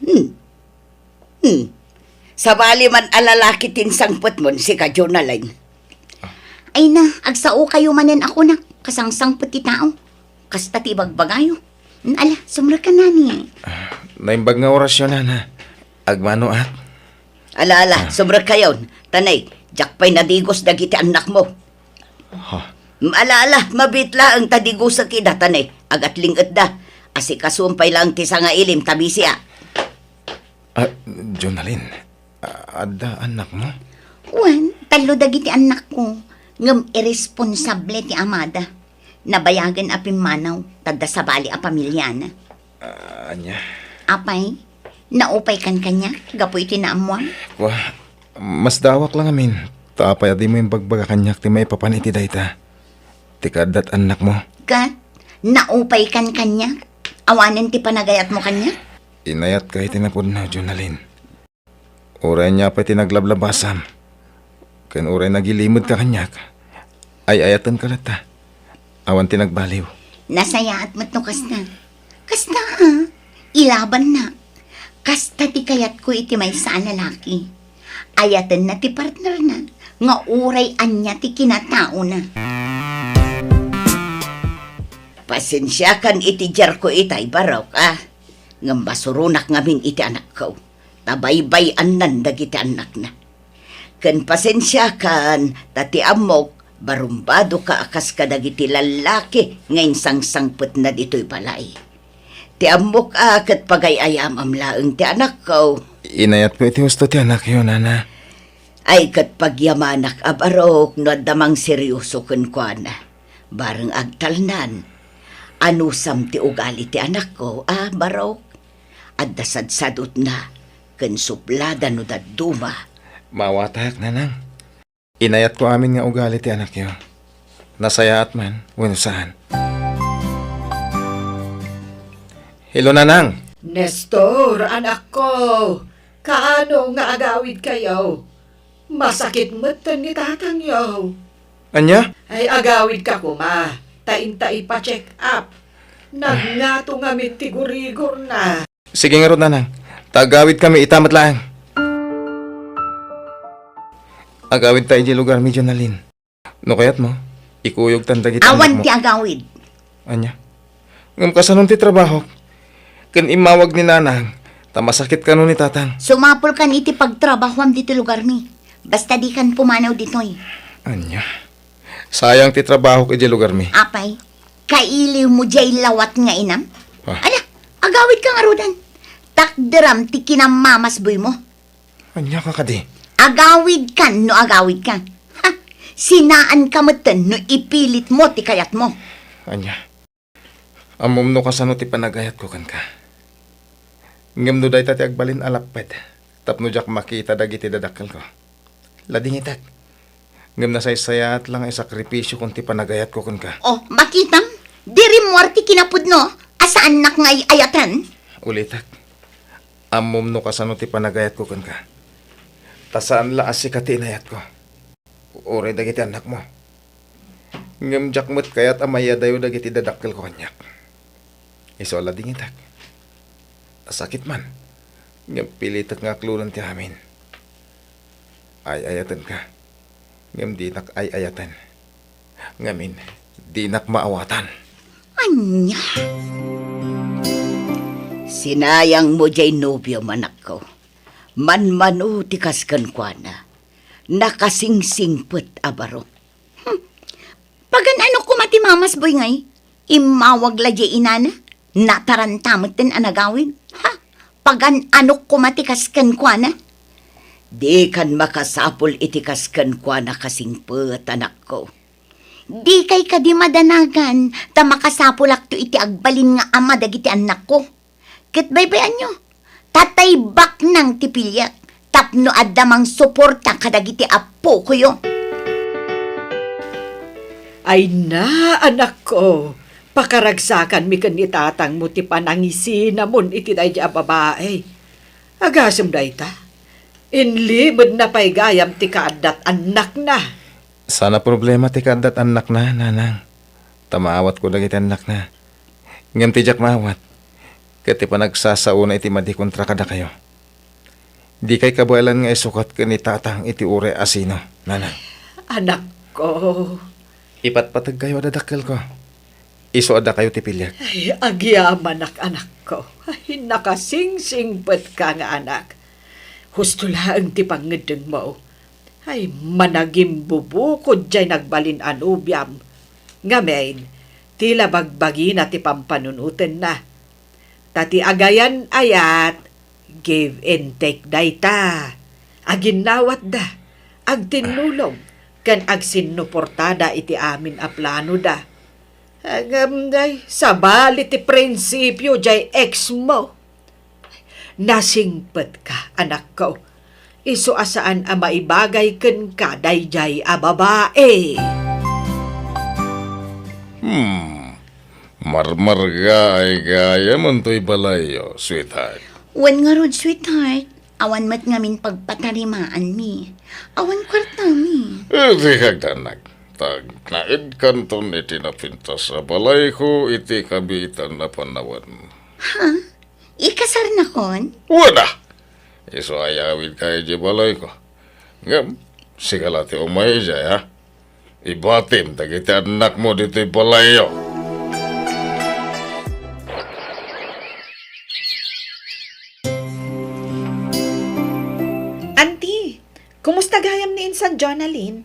Hmm. Hmm. Sabali man a lalaki ti insangpetmon, sika, Jonalyn. Ay na, agsaokayo manen a kuna, kasangsangpet ti tao. Kasta ti ibagbagayo. Hmm, ala, sumrekka nani. Ah, naimbag nga orasyo, Nana. Agmanoak. Ala, ala, ah, sumrekkayon. Tanay, diak pay nadigos dagiti annakmo. Ha? Mm, ala, ala, mabiit laeng ta digosek ida, tanay, agatling-etda. Asikasuem pay laeng ti sangailim ta bisiak. Ah, Jonalyn, a-, adda annakmo? Wen, tallo dagiti annakko, ngem irresponsable ti amada. Nabayagen a pimmanaw, ta adda sabali a pamiliana. Ah, ania? Apay, naupaykan kaniak gapu iti naammoam? Wa, masdaawak la ngamin, ta apay a dimo imbagbaga kaniak ti maipapan iti dayta? Ti kaaddat annakmo. Ket, naupaykan kaniak? Awanen ti panagayatmo kaniak? Inayatka iti napudno, Jonalyn. Uray ania pay ti naglablabasam, ken uray nagilimedka kaniak, ay-ayatenka latta. Awan ti nagbaliw. Nasayaat met no kasta. Kasta, a, ilabanna. Kasta ti kayatko iti maysa a lalaki. Ayatenna ti partnerna nga uray ania ti kinataona. Pasensiakan iti diarko itay, Barok, a. Ngem masuronak ngamin iti anakko. Ta baybay-annan dagiti annakna. Ken pasensiakan, ta ti ammok, barumbadoka a kas kadagiti lallaki nga insangsangpetna ditoy balay. Ti ammok a ket pagay-ayamam laeng ti anakko. Inayatko iti husto ti anakyo, Nana. Ay, ket pagyamanak a Barok no adda mangseryoso kenkuana. Bareng agtalnan. Anusam ti ugali ti anakko, a, Barok? Adda sadsadutna ken sublada no dadduma. Maawatak, Nanang. Inayatko amin nga ugali ti anakyo. Nasayaat man wenno saan. Hello, Nanang. Nestor, anakko, kaano nga agawidkayo? Masakit metten ni tatangyo. Ania? Ay, agawidka koma, ta inta ipa-check up. Nagngato ngamin ti gurigorna. Sige ngarud, Nanang. Ta agawidkami ita met laeng. Agawidta idiay lugarmi, Jonalyn. No kayatmo, ikuyogtan dagiti annakmo. Awan ti agawid. Ania? Ngem kasanon ti trabahok? Ken immawag ni Nanang, ta masakit kano ni Tatang. Sumapulkan iti pagtrabahoam ditoy lugarmi. Basta dikan pumanaw ditoy. Ania? Sayang ti trabahok idiay lugarmi. Apay, kailiwmo diay lawat nga inam? Ah. Ala, agawidka ngaruden. Takderam ti kinamamasboymo. Ania ka kadi? Agawidkan no agawidka. Ha? Sinaanka metten no ipilitmo ti kayatmo. Ania? Ammom no kasano ti panagayatko kenka. Ngem no dayta ti agbalin a lapped tapno diak makita dagiti dadakkelko, ladingitek. Ngem nasaysayaat la nga isakripisiokon ti panagayatko kenka. Oh, makitam? Di rimmuar ti kinapudno a saannak nga ay-ayaten? Ulitek, ammom no kasano ti panagayatko kenka. Ta saan la a sika ti inayatko. Uray dagiti annakmo. Ngem diak met kayat a mayadayo dagiti dadakkelko kaniak. Isu a ladingitek. Sakit man. Ngem pilitek nga aklonen ti amin. Ay-ayatenka. Ngem dinak ay-ayaten. Ngamin, dinak maawatan. Ania? Sinayangmo diay nobiom, anakko. Manmano ti kas kenkuana. Nakasingsingpet a baro. Hmm. Pagan-anok koma ti mamasboy ngay? Immawag la diay inana. Nataranta metten a nagawid. Ha? Pagan-anok koma ti kas kenkuana? Dikan makasapul iti kas kenkuana kasingpet, anakko. Dikay kadi madanagan ta makasapulakto iti agbalin nga ama dagiti annakko. Ket baybayanyo, tatay baknang ti piliek tapno adda mangsuporta kadagiti appokoyo. Ay na, anakko, pakaragsakanmi ken ni tatangmo ti panangisinamon iti daydi a babai. Agasem dayta, inlimedna pay gayam ti kaaddat annakna. Saan a problema ti kaaddat annakna, nanang. Ta maawatko dagiti annakna. Ngem ti diak maawat, ket ti panagsasaona iti madi kontra kadakayo. Dikay kabaelan nga isukat ken ni tatang iti uray a sino, nanang. Anakko. Ipatpategkayo a dadakkelko. Isu a dakayo ti piliek. Ay, agyamanak, anakko. Ay, nakasingsingpetka nga anak. Husto laeng ti pangngeddengmo. Ay, managimbubukod jay nagbalin a nobiam. Ngamin, ti la bagbagina ti pampanunotenna. Ta ti agayan-ayat, give and take dayta. Aginnawatda, agtinnulog, ken agsinnuportada iti amin a planoda. Ngem, ay, sabali ti prinsipio jay ex mo. Nasingpetka, anakko. Isu a saan a maibagay kenka daydiay a babai. Hmm. Marmargaay gayam toy balayyo, sweetheart. Wen ngarud, sweetheart. Awan met ngamin pagpatarimaanmi. Awan kuartami. Eh, di kagdanag. Tagnaedkanton iti napintas a balayko iti kabiitan a panawen. Ha? Ikasarnakon? Wen a! Isu a iyawidka idiay balayko. Ngem, sika la ti umay idiay, ha? Ibatim dagiti annakmo ditoy balayyo. Anti, kumusta gayam ni insan Jonalyn?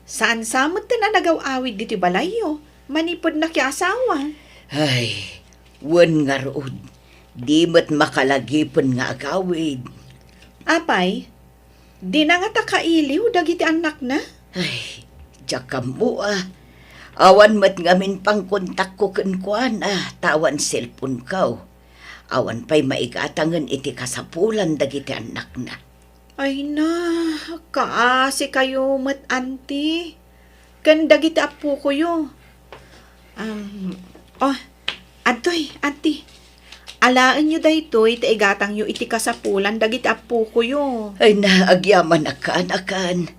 Saan sa metten a nagaw-awid ditoy balayyo manipud nakiasawa? Ay, wen ngarud, di met makalagipen nga agawid. Apay, dina ngata kailiw dagiti annakna? Ay, diak ammo a. Awan met ngamin pangkontakko kenkuana, ta awan cellphone-ko. Awan pay maigatangen iti kasapulan dagiti annakna. Ay na, kaasikayo met, anti, ken dagiti appokoyo. Am, oh, adtoy, anti. Alaenyo daytoy ta igatangyo iti kasapulan dagiti appokoyo. Ay na, agyamanak, kaanakan.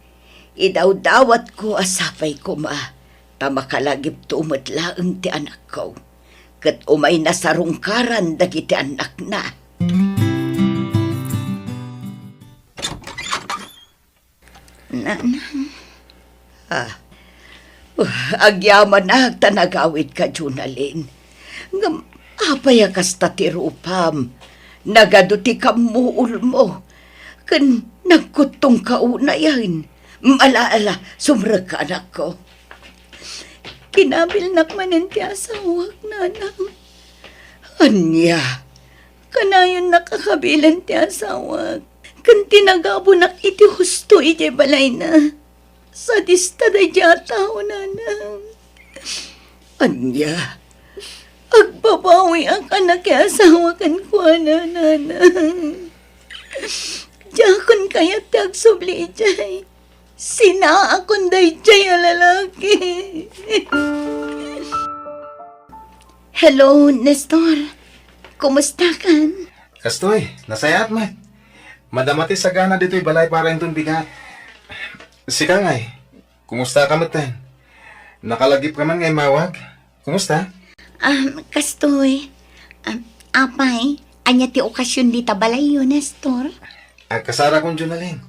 Idawdawatko a sapay koma, ta makalagipto met laeng ti anakko. Ket umay nasarungkaran dagiti annakna. Nanang. Ah. Uh, agyamanak ta nagawidka, Jonalyn. Ngem apay a kasta ti rupam? Nagadu ti kammuolmo. Ken nagkuttongka unayen. Ala, ala, sumrekka, anakko. Kinabilnak manen ti asawak, nanang. Ania? Kanayonnak a kabilen ti asawak, ken ti nagabunak iti husto idiay balayna. Sadista daydiay a tao, nanang. Ania? Agbabawiak a nakiasawa kenkuana, nanang. Diakon kayat ti agsubli idiay. Sinaakon daydiay a lalaki. Hello, Nestor. Kumustakan? Kastoy, nasayaat met. Madama ti sagana ditoy balay para inton bigat. Sika ngay, kumusta ka metten? Nakalagipka man nga immawag? Kumusta? Ah, kastoy. Ah, apay, ania ti okasion dita balayyo, Nestor? Agkasarakon, Jonalyn.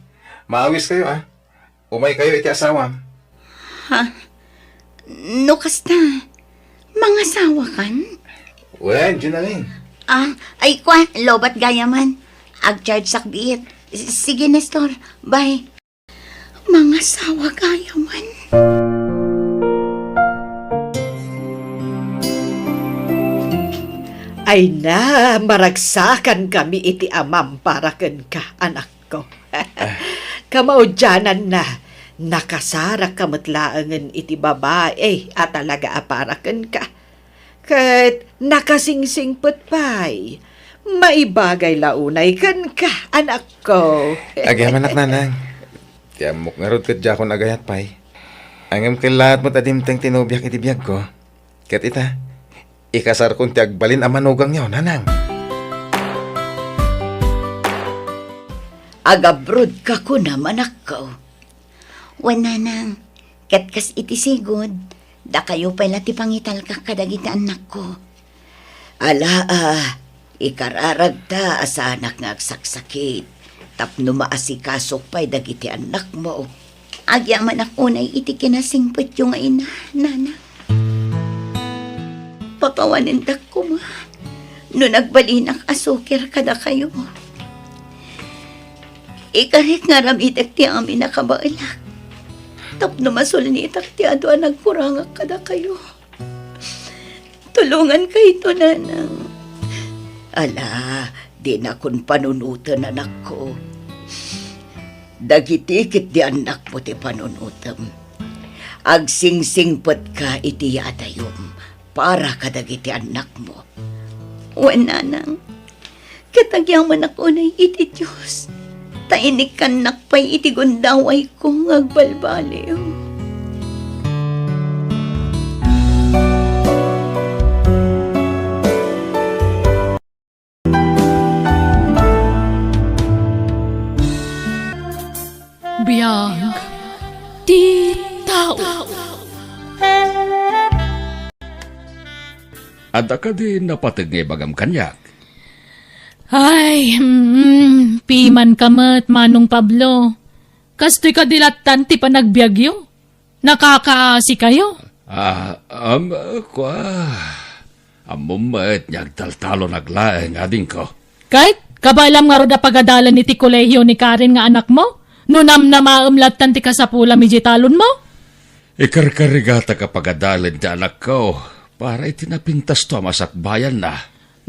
Maawiskayo, a. Umaykayo iti asawam. Ha? No kasta, mangasawakan? Wen, Jonalyn. Ah, ay kua, lobat gayaman. Agchargesak biit. S-, sige, Nestor. Bye. Mangasawa gayaman. Ay na, maragsakankami iti amam para kenka, anak. Ko. Kamaudiananna, Nakasarakka met laengen iti babai a talaga a para kenka. Ket nakasingsingpet pay. Maibagay la unay kenka, anakko. Agyamanak, nanang. Ti ammok ngarud ket diakon agayat pay. Ngem kellaat met a dimteng ti nobiak iti biagko. Ket ita, ikasarkon ti agbalin a manugangyo, nanang. Agabrodka kunam, anakko. Wen, nanang, ket kas iti sigud, dakayo pay la ti pangitalkak kadagiti annakko. Ala, a, ikararagta a saanak nga agsaksakit tapno maasikasok pay dagiti annakmo. Agyamanak unay iti kinasingpetyo nga ina, nanang. Pakawanendak koma no nagbalinak a sukir kadakayo. Ikarik nga aramitek ti amin a kabaelak tapno masulnitak ti adu a nagkurangak kadakayo. Tulongankayto, nanang. Ala, dinakon panunoten, anakko. Dagiti ketdi annakmo ti panunotem. Agsingsingpetka iti yadayom para kadagiti annakmo. Wen, nanang, ket agyamanak unay iti Dios, ta inikkannak pay iti gundawayko nga agbalbaliw. Biag ti tao. Adda kadi napateg nga ibagam kaniak? Ay, mm, pimanka met, Manong Pablo. Kastoy kadi lattan ti panagbiagyo? Nakakaasikayo? Ah, um, kua, ammom met nga agtaltalonak laeng, adingko. Ket, kabaelam ngarud a pagadalen iti kolehio ni Karen nga anakmo? No namnamaem lattan ti kasapulam idiay talonmo? Ikarkarigatak a pagadalen ti anakko para iti napintasto a masakbayanna.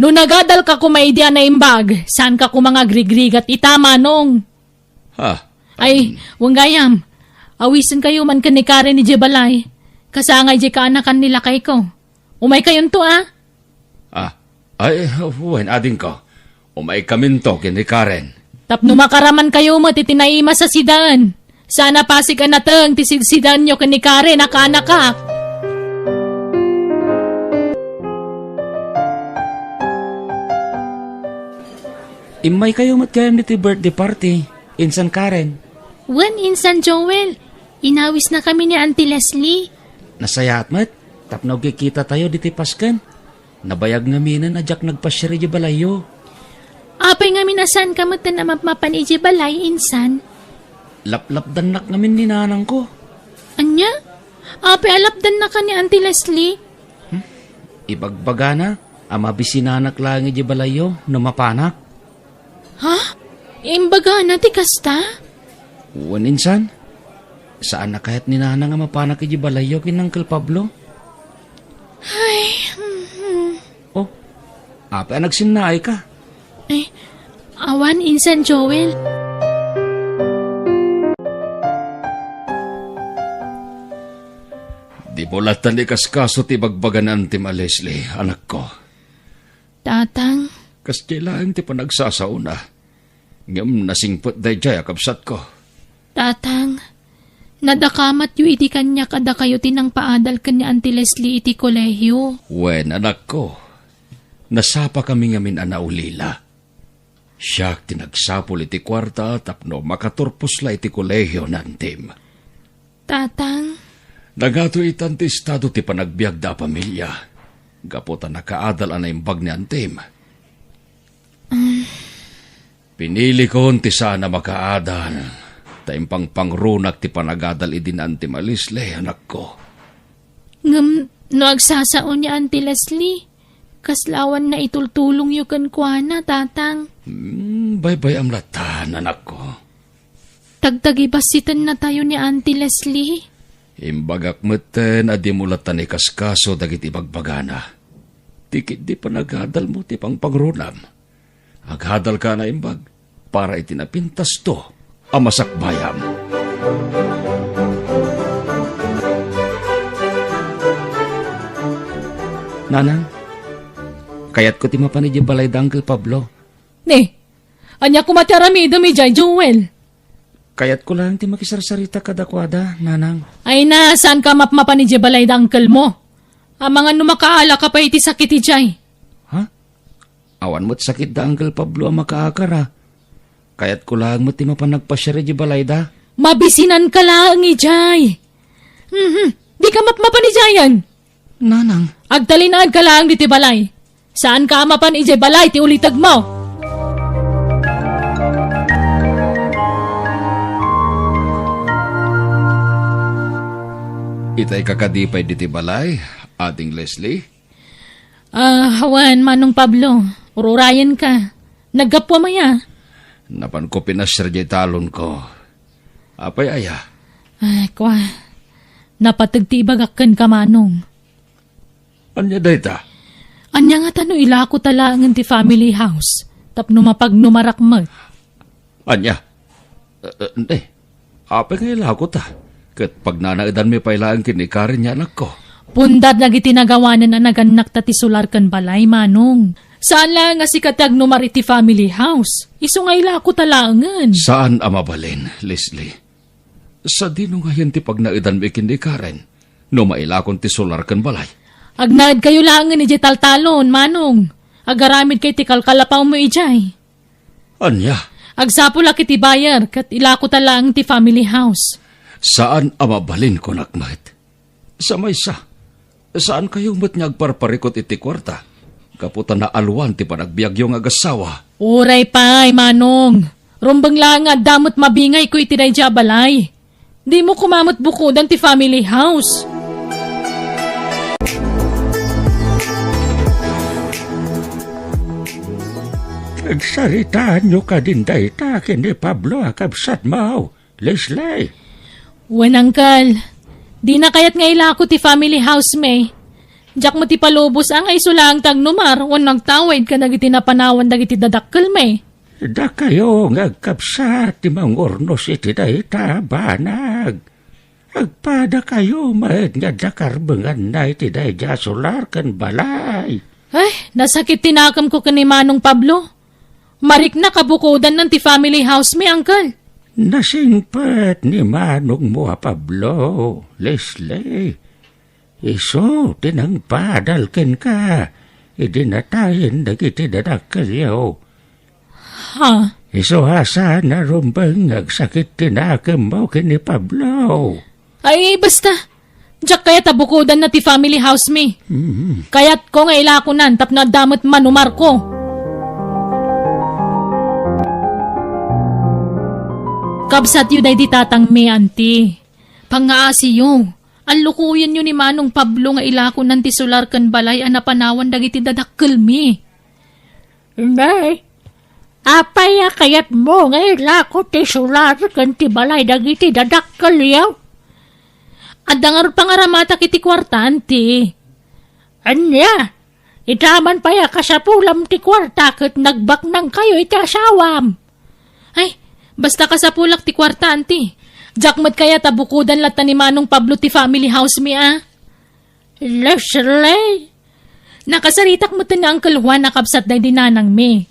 No nagadalka koma idi a naimbag, saanka koma nga agrigrigat ita, Manong. Ha? Ay, wen gayam. Awisenkayo man ken ni Karen idiay balay. Kasangay diay kaanakan ni lakayko. Umaykayonto, a? Ah, ay, wen, adingko. Umaykaminto ken ni Karen. Tapno makaramankayo met iti naimas a sidaen. Saan a pasig a nateng ti sidsidaenyo ken ni Karen a kaanakak. Immaykayo met gayam iti birthday party, insan Karen. Wen, insan Joel, inawisnakami ni Auntie Leslie. Nasayaat met, tapno agkikitatayo ditoy pasken. Nabayag ngaminen a diak nagpasiar idiay balayyo. Apay ngamin a saanka metten a mapmapan idiay balay, insan? Laplapdannak ngamin ni nanangko. Ania? Apay a lapdannaka ni Auntie Leslie? Hmm? Ibagbagana a mabisinanak laeng idiay balayyo no mapanak. Ha? Imbagana ti kasta? Wen, insan. Saan a kayat ni Nanang a mapanak idiay balayyo ken Uncle Pablo. Ay, mhm. Oh, apay a nagsinnaayka? Ay, awan, insan Joel. Dimo lattan ikaskaso ti ibagbaga ni Antem a Leslie, anakko. Tatang. Kasdiay laeng ti panagsasaona. Ngem nasingpet daydiay a kabsatko. Tatang, nadakamatyo idi kaniak a dakayo ti nangpaadal ken ni Auntie Leslie iti kolehio. Wen, anakko, nasapakami ngamin a naulila. Siak ti nagsapul iti kuarta tapno makaturpos la iti kolehio ni Antem. Tatang. Nagatoy itan ti estado ti panagbiagda a pamilia. Gapu ta nakaadal a naimbag ni Antem. Mm. Pinilikon ti saan a makaadal, ta impangpangrunak ti panagadal idi ni Antem a Leslie, anakko. Ngem no agsasao ni Auntie Leslie, kasla awan naitultulongyo kenkuana, Tatang? Hmm, baybay-am lattan, anakko. Tagtagibassitennatayo ni Auntie Leslie. Imbagak metten a dimo lattan ikaskaso dagiti ibagbagana. Ti ketdi panagadalmo ti pangpangrunam. Agadalka a naimbag para iti napintasto a masakbayam. Nanang, kayatko ti mapan idiay balay da Uncle Pablo. Ne, ania koma ti aramidem idiay, Joel? Kayatko laeng ti makisarsarita kadakuada, Nanang. Ay na, saanka mapmapan idiay balay da uncle mo? Amangan no makaalaka pay iti sakit idiay. Ha? Awan met sakit da Uncle Pablo a makaakar a. Kayatko laeng met ti mapan nagpasiar idiay balayda. Mabisinanka laeng idiay. Mhm. Dika mapmapan idiayen. Nanang. Agtalinaedka laeng ditoy balay. Saanka a mapan idiay balay ti ulitegmo. Itay ka kadi pay ditoy balay, Ading Leslie? Ah, awan, Manong Pablo. Ururayenka. Naggapuam aya? Napanko pinasiar diay talonko. Apay aya? Ay, kua. Napateg ti ibagak kenka, Manong. Ania dayta? Ania ngata no ilakota laengen ti family house tapno mapagnumarak met? Ania? Eh, eh, ne, apay nga ilakota? Ket pagnanaedanmi pay laeng ken ni Karen nga anakko. Punda dagiti nagawanen a nagannakta ti solar ken balay, Manong. Saan laeng a sika ti agnumar iti family house. Isu nga ilakota laengen. Saan a mabalin, Leslie. Sadino ngayen ti pagnaedanmi ken ni Karen no mailakon ti solar ken balay? Agnaedkayo laengen idiay taltalon, Manong. Agaramidkayo ti kalkalapawmo idiay. Ania? Agsapulak iti buyer ket ilakota laeng ti family house. Saan a mabalin, kunak met. Sa maysa, saankayo met nga agparparikut iti kuarta gapu ta naalwan ti panagbiagyo nga agassawa. Uray pay, Manong. Rumbeng laeng nga adda met mabingayko iti daydiay a balay. Dimo koma met bukodan ti family house. Agsaritaanyo kadin dayta ken ni Pablo a kabsatmo, Leslie. Wen, Uncle. Dina kayat nga ilako ti family house mi. Diak met ipalubos a nga isu laeng ti agnumar wenno agtawid kadagiti napanawan dagiti dadakkel mi. Dakayo nga agkabsat ti mangurnos iti dayta a banag. Agpadakayo met nga adda karbenganna iti daydiay a solar ken balay. Ay, nasakit ti nakemko ken ni Manong Pablo. Mariknak a bukodannan ti family house mi, Uncle. Nasingpet ni manongmo a Pablo, Leslie. Isu ti nangpadal kenka idi natayen dagiti dadakkelyo. Ha? Isu a saan a rumbeng nga agsakit ti nakemmo ken ni Pablo. Ay, basta. Diak kayat a bukodanna ti family house mi. Mm. Kayatko nga ilakonan tapno adda met manumarko. Kabsatyo daydi tatangmi, Auntie. Pangngaasiyo. Allukoyenyo ni Manong Pablo nga ilakonan ti solar ken balay a napanawan dagiti dadakkelmi. Nay, apay a kayatmo nga ilako ti solar ken ti balay dagiti dadakkelyo? Adda ngarud pangaramatak iti kuarta, Auntie. Ania? Ita man pay a kasapulam ti kuarta ket nagbaknangkayo iti asawam. Ay, basta kasapulak ti kuarta, Auntie. Diak met kayat a bukodan latta ni Manong Pablo ti family house mi a. Leslie! Nakasaritak met ni Uncle Juan a kabsat daydi nanangmi.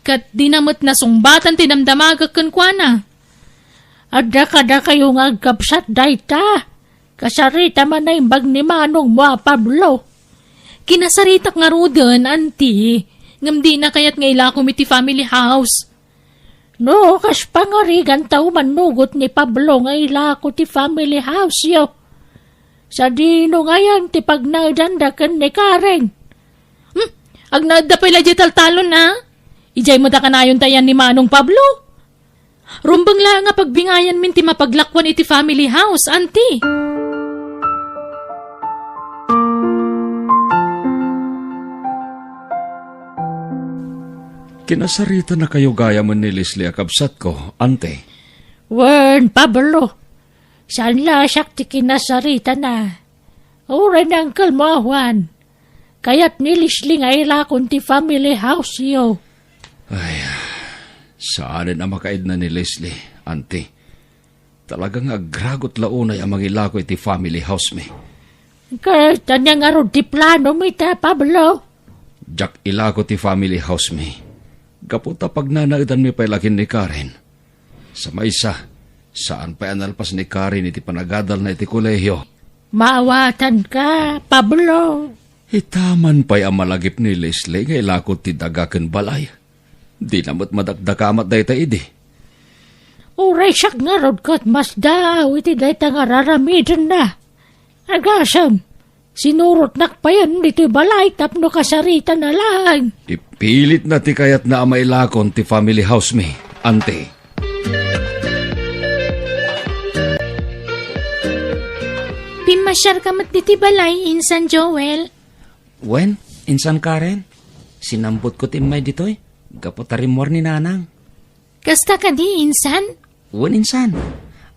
Ket dina met nasungbatan ti damdamagek kenkuana. Adda kadakayo nga agkabsat dayta. Kasarita man naimbag ni manongmo a Pablo. Kinasaritak ngaruden, Auntie. Ngem dina kayat nga ilakom iti family house. No, kas pangarigantayo mannugot ni Pablo nga ilako ti family house-yo. Sadino ngayen ti pagnaedanda ken ni Karen? Hmm? Agnaedda pay la diay taltalon, a? Idiay met a kanayonta ayan ni Manong Pablo? Rumbeng laeng a pagbingayanmin ti mapaglakuan iti family house, Auntie. Kinasaritanakayo gayamen ni Leslie a kabsatko, Auntie. Wen, Pablo, saan la a siak ti kinasaritana. Uray ni Uncle mo a Juan, kayat ni Leslie nga ilakon ti family house-yo. Ay, saanen a makaidna ni Leslie, Auntie. Talaga nga agragot la unay a mangilako iti family house mi. Ket ania ngarud ti planom ita, Pablo? Diak ilako ti family house mi. Gapu ta pagnanaedanmi pay la ken ni Karen. Sa maysa, saan pay a nalpas ni Karen iti panagadalna iti kolehiyo. Maawatanka, Pablo. Ita man pay a malagip ni Leslie nga ilako ti daga ken balay. Dina met madakdakamat dayta idi. Uray siak ngarud ket masdaaw iti dayta nga raramidenna. Agasem, sinurotnak payen ditoy balay tapno kasaritana laeng. Ipilitna ti kayatna a mailakon ti family house mi, Auntie. Pimmasiarka met ditoy balay, Insan Joel. Wen, Insan Karen, sinambutko ti immay ditoy, gapu ta rimmuar ni Nanang. Kasta kadi, Insan? Wen, Insan.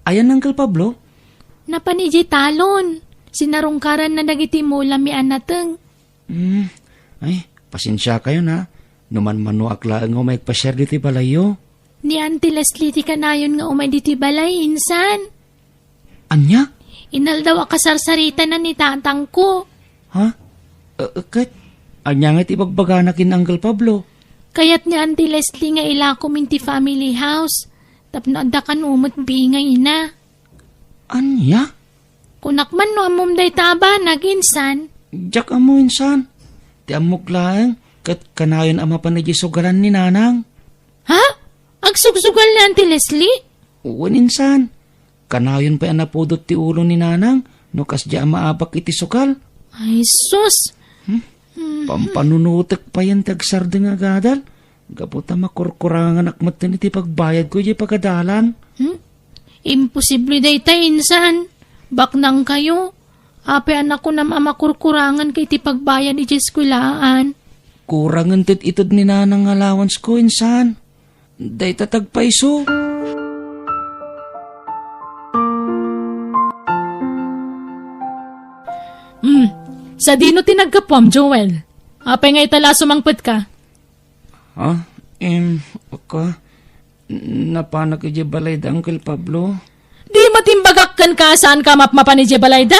Ayan ni Uncle Pablo? Napan idiay talon. Sinarungkaranna dagiti mula mi a nateng. Hmm. Ay, pasensiakayon, ha. No manmanoak laeng nga umay agpasiar ditoy balayyo. Ni Auntie Leslie ti kanayon nga umay ditoy balay, Insan. Ania? Inaldaw a kasarsaritana ni tatangko. Ha? Eh, ket ania nga ti ibagbagana ken Uncle Pablo? Kayat ni Auntie Leslie nga ilakom iti family house tapno adda kano met bingayna. Ania? Kunak man no ammom dayta a banag, Insan. Diak ammo, Insan. Ti ammok laeng, ket kanayon a mapan idiay sugalan ni Nanang. Ha? Agsugsugal ni Auntie Leslie? Wen, Insan. Kanayon pay a napudot ti ulo ni Nanang no kasdiay a maabak iti sugal. Ay, sus! Hmm? Mhm. Pampanunotek payen ti agsardeng a gadal, gapu ta makurkuranganak metten iti pagbayadko idiay pagadalan. Hmm? Imposible dayta, Insan. Baknangkayo. Apay a nakunam a makurkuranganka iti pagbayad idiay eskuelaan? Kurangen ti ited ni Nanang nga allowancesko, Insan. Dayta ti agpayso. Hmm. Sadino ti naggapuam, Joel? Apay nga ita la a sumangpetka? Ha? Em, aka, napanak idiay balay da Uncle Pablo. Di met imbagak kenka a saanka a mapmapan idiay balay da?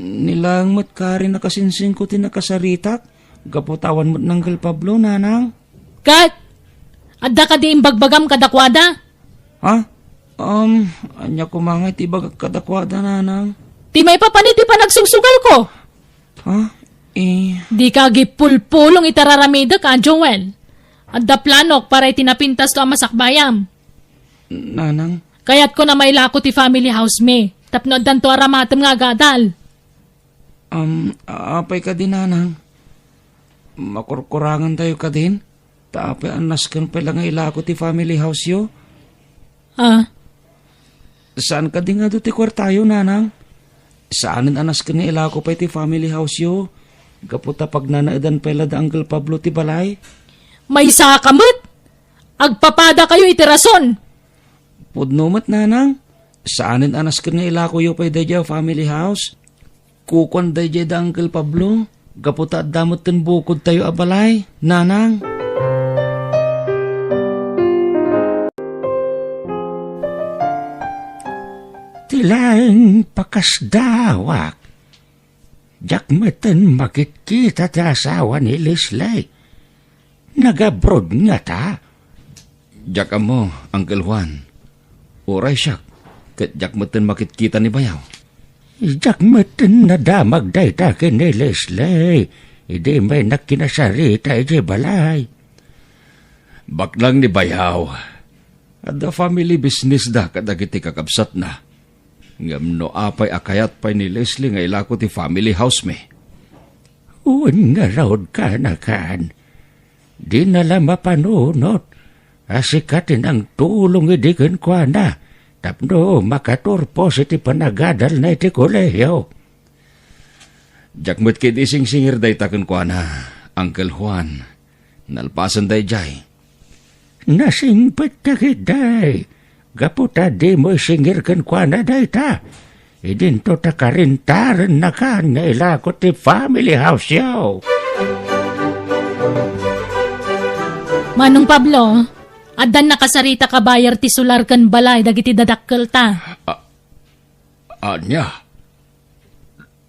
Ni laeng met Karen a kasinsingko ti nakasaritak, gapu ta awan met ni Uncle Pablo, Nanang. Ket, adda kadi imbagbagam kadakuada? Ha? Um, ania koma ngay ti ibagak kadakuada, Nanang? Ti maipapan iti panagsugsugalko. Ha? Eh. Dika agipulpulong iti raramidek, a Joel. Adda planok para iti napintasto a masakbayam. Nanang? Kayatko a mailako ti family house mi, tapno addanto aramatem nga agadal. Um, apay kadi, Nanang? Makurkurangan tayo kadin? Ta apay a nasken pay la nga ilako ti family house yo? Ah. Saan kadi nga adu ti kuartayo, Nanang? Saanen a nasken nga ilako pay ti family house yo, gapu ta pagnanaedan pay la da Uncle Pablo ti balay? Maysaka met! Agpapadakayo iti rason! Pudno met, Nanang. Saanen a nasken nga ilakoyo pay daydiay a family house. Kukuan daydiay da Uncle Pablo, gapu ta adda metten bukodtayo a balay, Nanang. Ti laeng pakasdaawak, diak metten makitkita ti asawa ni Leslie. Nag-abroad ngata? Diak ammo, Uncle Juan. Uray siak, ket diak metten makitkita ni bayaw. Diak metten nadamag dayta ken ni Leslie idi immay kinasarita idiay balay. Baknang ni bayaw, adda family business da kadagiti kakabsatna. Ngem no apay a kayat pay ni Leslie nga ilako ti family house mi? Wen ngarud, kanakan. Dina la mapanunot a sika ti nangtulong idi kenkuana tapno makaturpos iti panagadalna iti kolehiyo. Diak met ketdi singsingir dayta kenkuana, Uncle Juan. Nalpasen daydiay. Nasingpet ta ketdi, gapu ta dimo isingir kenkuana dayta. Idinto ta karintarennakan nga ilako ti family house-yo. Manong Pablo, addan nakasaritak a buyer ti solar ken balay dagiti dadakkelta. A-, ania?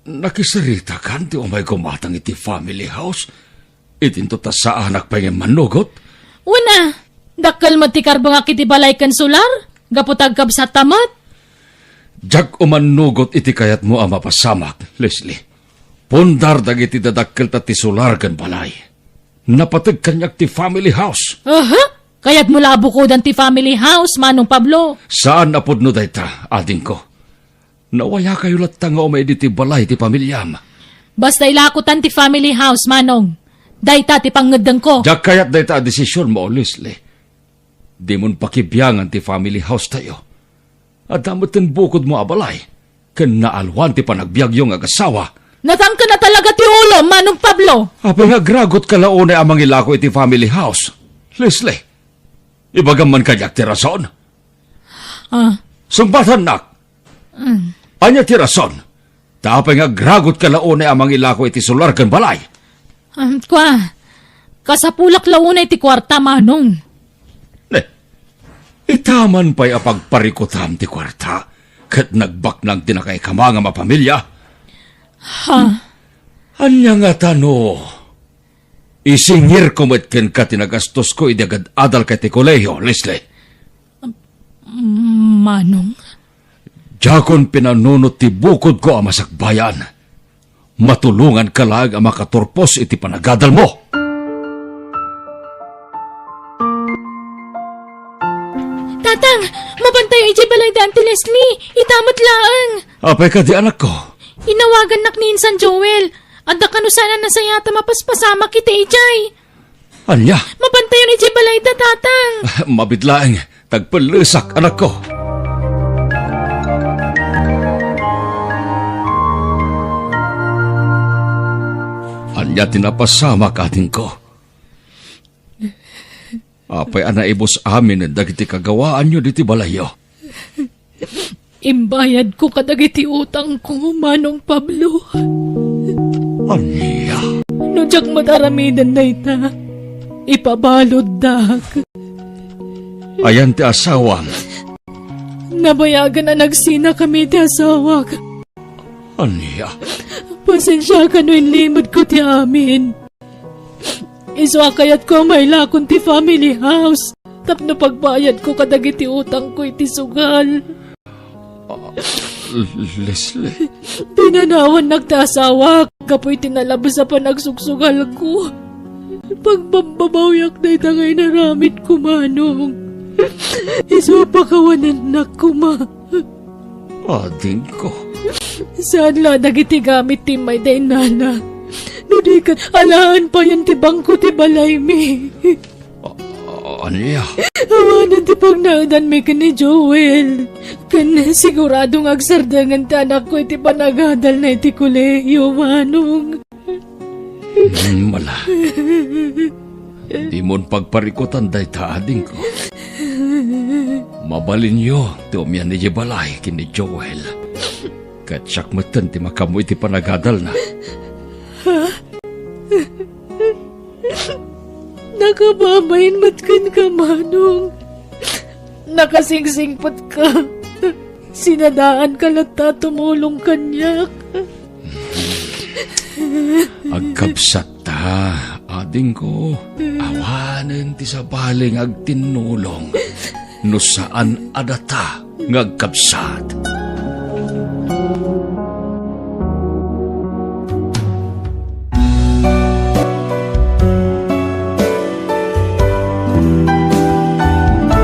Nakisaritakan ti umayko matang iti family house? Idinto ta saanak pay nga immannugot? Wen a, dakkel met ti karbengak iti balay ken solar, gapu ta agkabsatta met. Diak umannugot iti kayatmo a mapasamak, Leslie. Pundar dagiti dadakkelta ti solar ken balay. Napateg kaniak ti family house. Aha? Kayatmo la a bukodan ti family house, Manong Pablo? Saan a pudno dayta, adingko. Nawayakayo latta nga umay ditoy balay ti pamiliam. Basta ilakotan ti family house, Manong. Dayta ti pangngeddengko. Diak kayat dayta a desisionmo, Leslie. Dimon pakibiangan ti family house tayo. Adda met ti bukodmo a balay, ken naalwan ti panagbiagyo nga agasawa. Natangken a talaga ti ulo, Manong Pablo! Apay nga agragotka la unay a mangilako iti family house? Leslie, ibagam man kaniak ti rason? Ah. Sungbatannak! Mm. Ania ti rason? Ta apay nga agragotka la unay a mangilako iti solar ken balay? Ah, kua, kasapulak la unay ti kuarta, Manong. Ne, ita man pay a pagparikutam ti kuarta, ket nagbaknang ti nakaikama nga mapamilia. Ha? Ania ngata no isingirko met kenka ti nagastosko idi agad-adalka iti kolehiyo, Leslie? Manong? Diakon pinanunot ti bukodko a masakbayan. Matulonganka laeng a makaturpos iti panagadalmo. Tatang, mabantayo idiay balay da Auntie Leslie. Ita met laeng. Apay kadi, anakko? Inawagannak ni Insan Joel. Adda kano saan a nasayaat a mapaspasamak iti idiay. Ania? Mabantayon idiay balayda, Tatang. Mabiit laeng, tagpellesak, anakko. Ania ti napasamak, adingko? Apay a naibus amin dagiti kagawaanyo ditoy balayyo? Imbayadko kadagiti utangko, Manong Pablo. Ania? No diak met aramiden dayta, ipabaluddak. Ayan ti asawam? Nabayagen a nagsinakami ti asawak. Ania? Pasensiaka no inlimedko ti amin. Isu a kayatko a mailakon ti family house tapno pagbayadko kadagiti utangko iti sugal. Ah, Leslie. Pinanawannak ti asawak gapu iti nalabes a panagsugsugalko. Pagbabbabawiak dayta nga inaramidko, Manong. Isu a pakawanennak koma. Adingko. Saan la dagiti gamit ti immay da innana. No di ket, alaen payen ti bangko ti balaymi. A-, ania? Awanen ti pagnaedanmi ken ni Joel. Ken sigurado nga agsardengen ti anakko iti panagadalna iti kolehiyo, Manong. Hmm, mala. Dimon pagparikutan dayta, adingko. Mabalinyo ti umian idiay balay ken ni Joel. Ket siak metten ti makaammo iti panagadalna. Nakababain met kenka, Manong. Nakasingsingpetka. Sinadaanka latta a tumulong kaniak. Agkabsatta, adingko. Awanen ti sabali nga agtinnulong no saan a data nga agkabsat.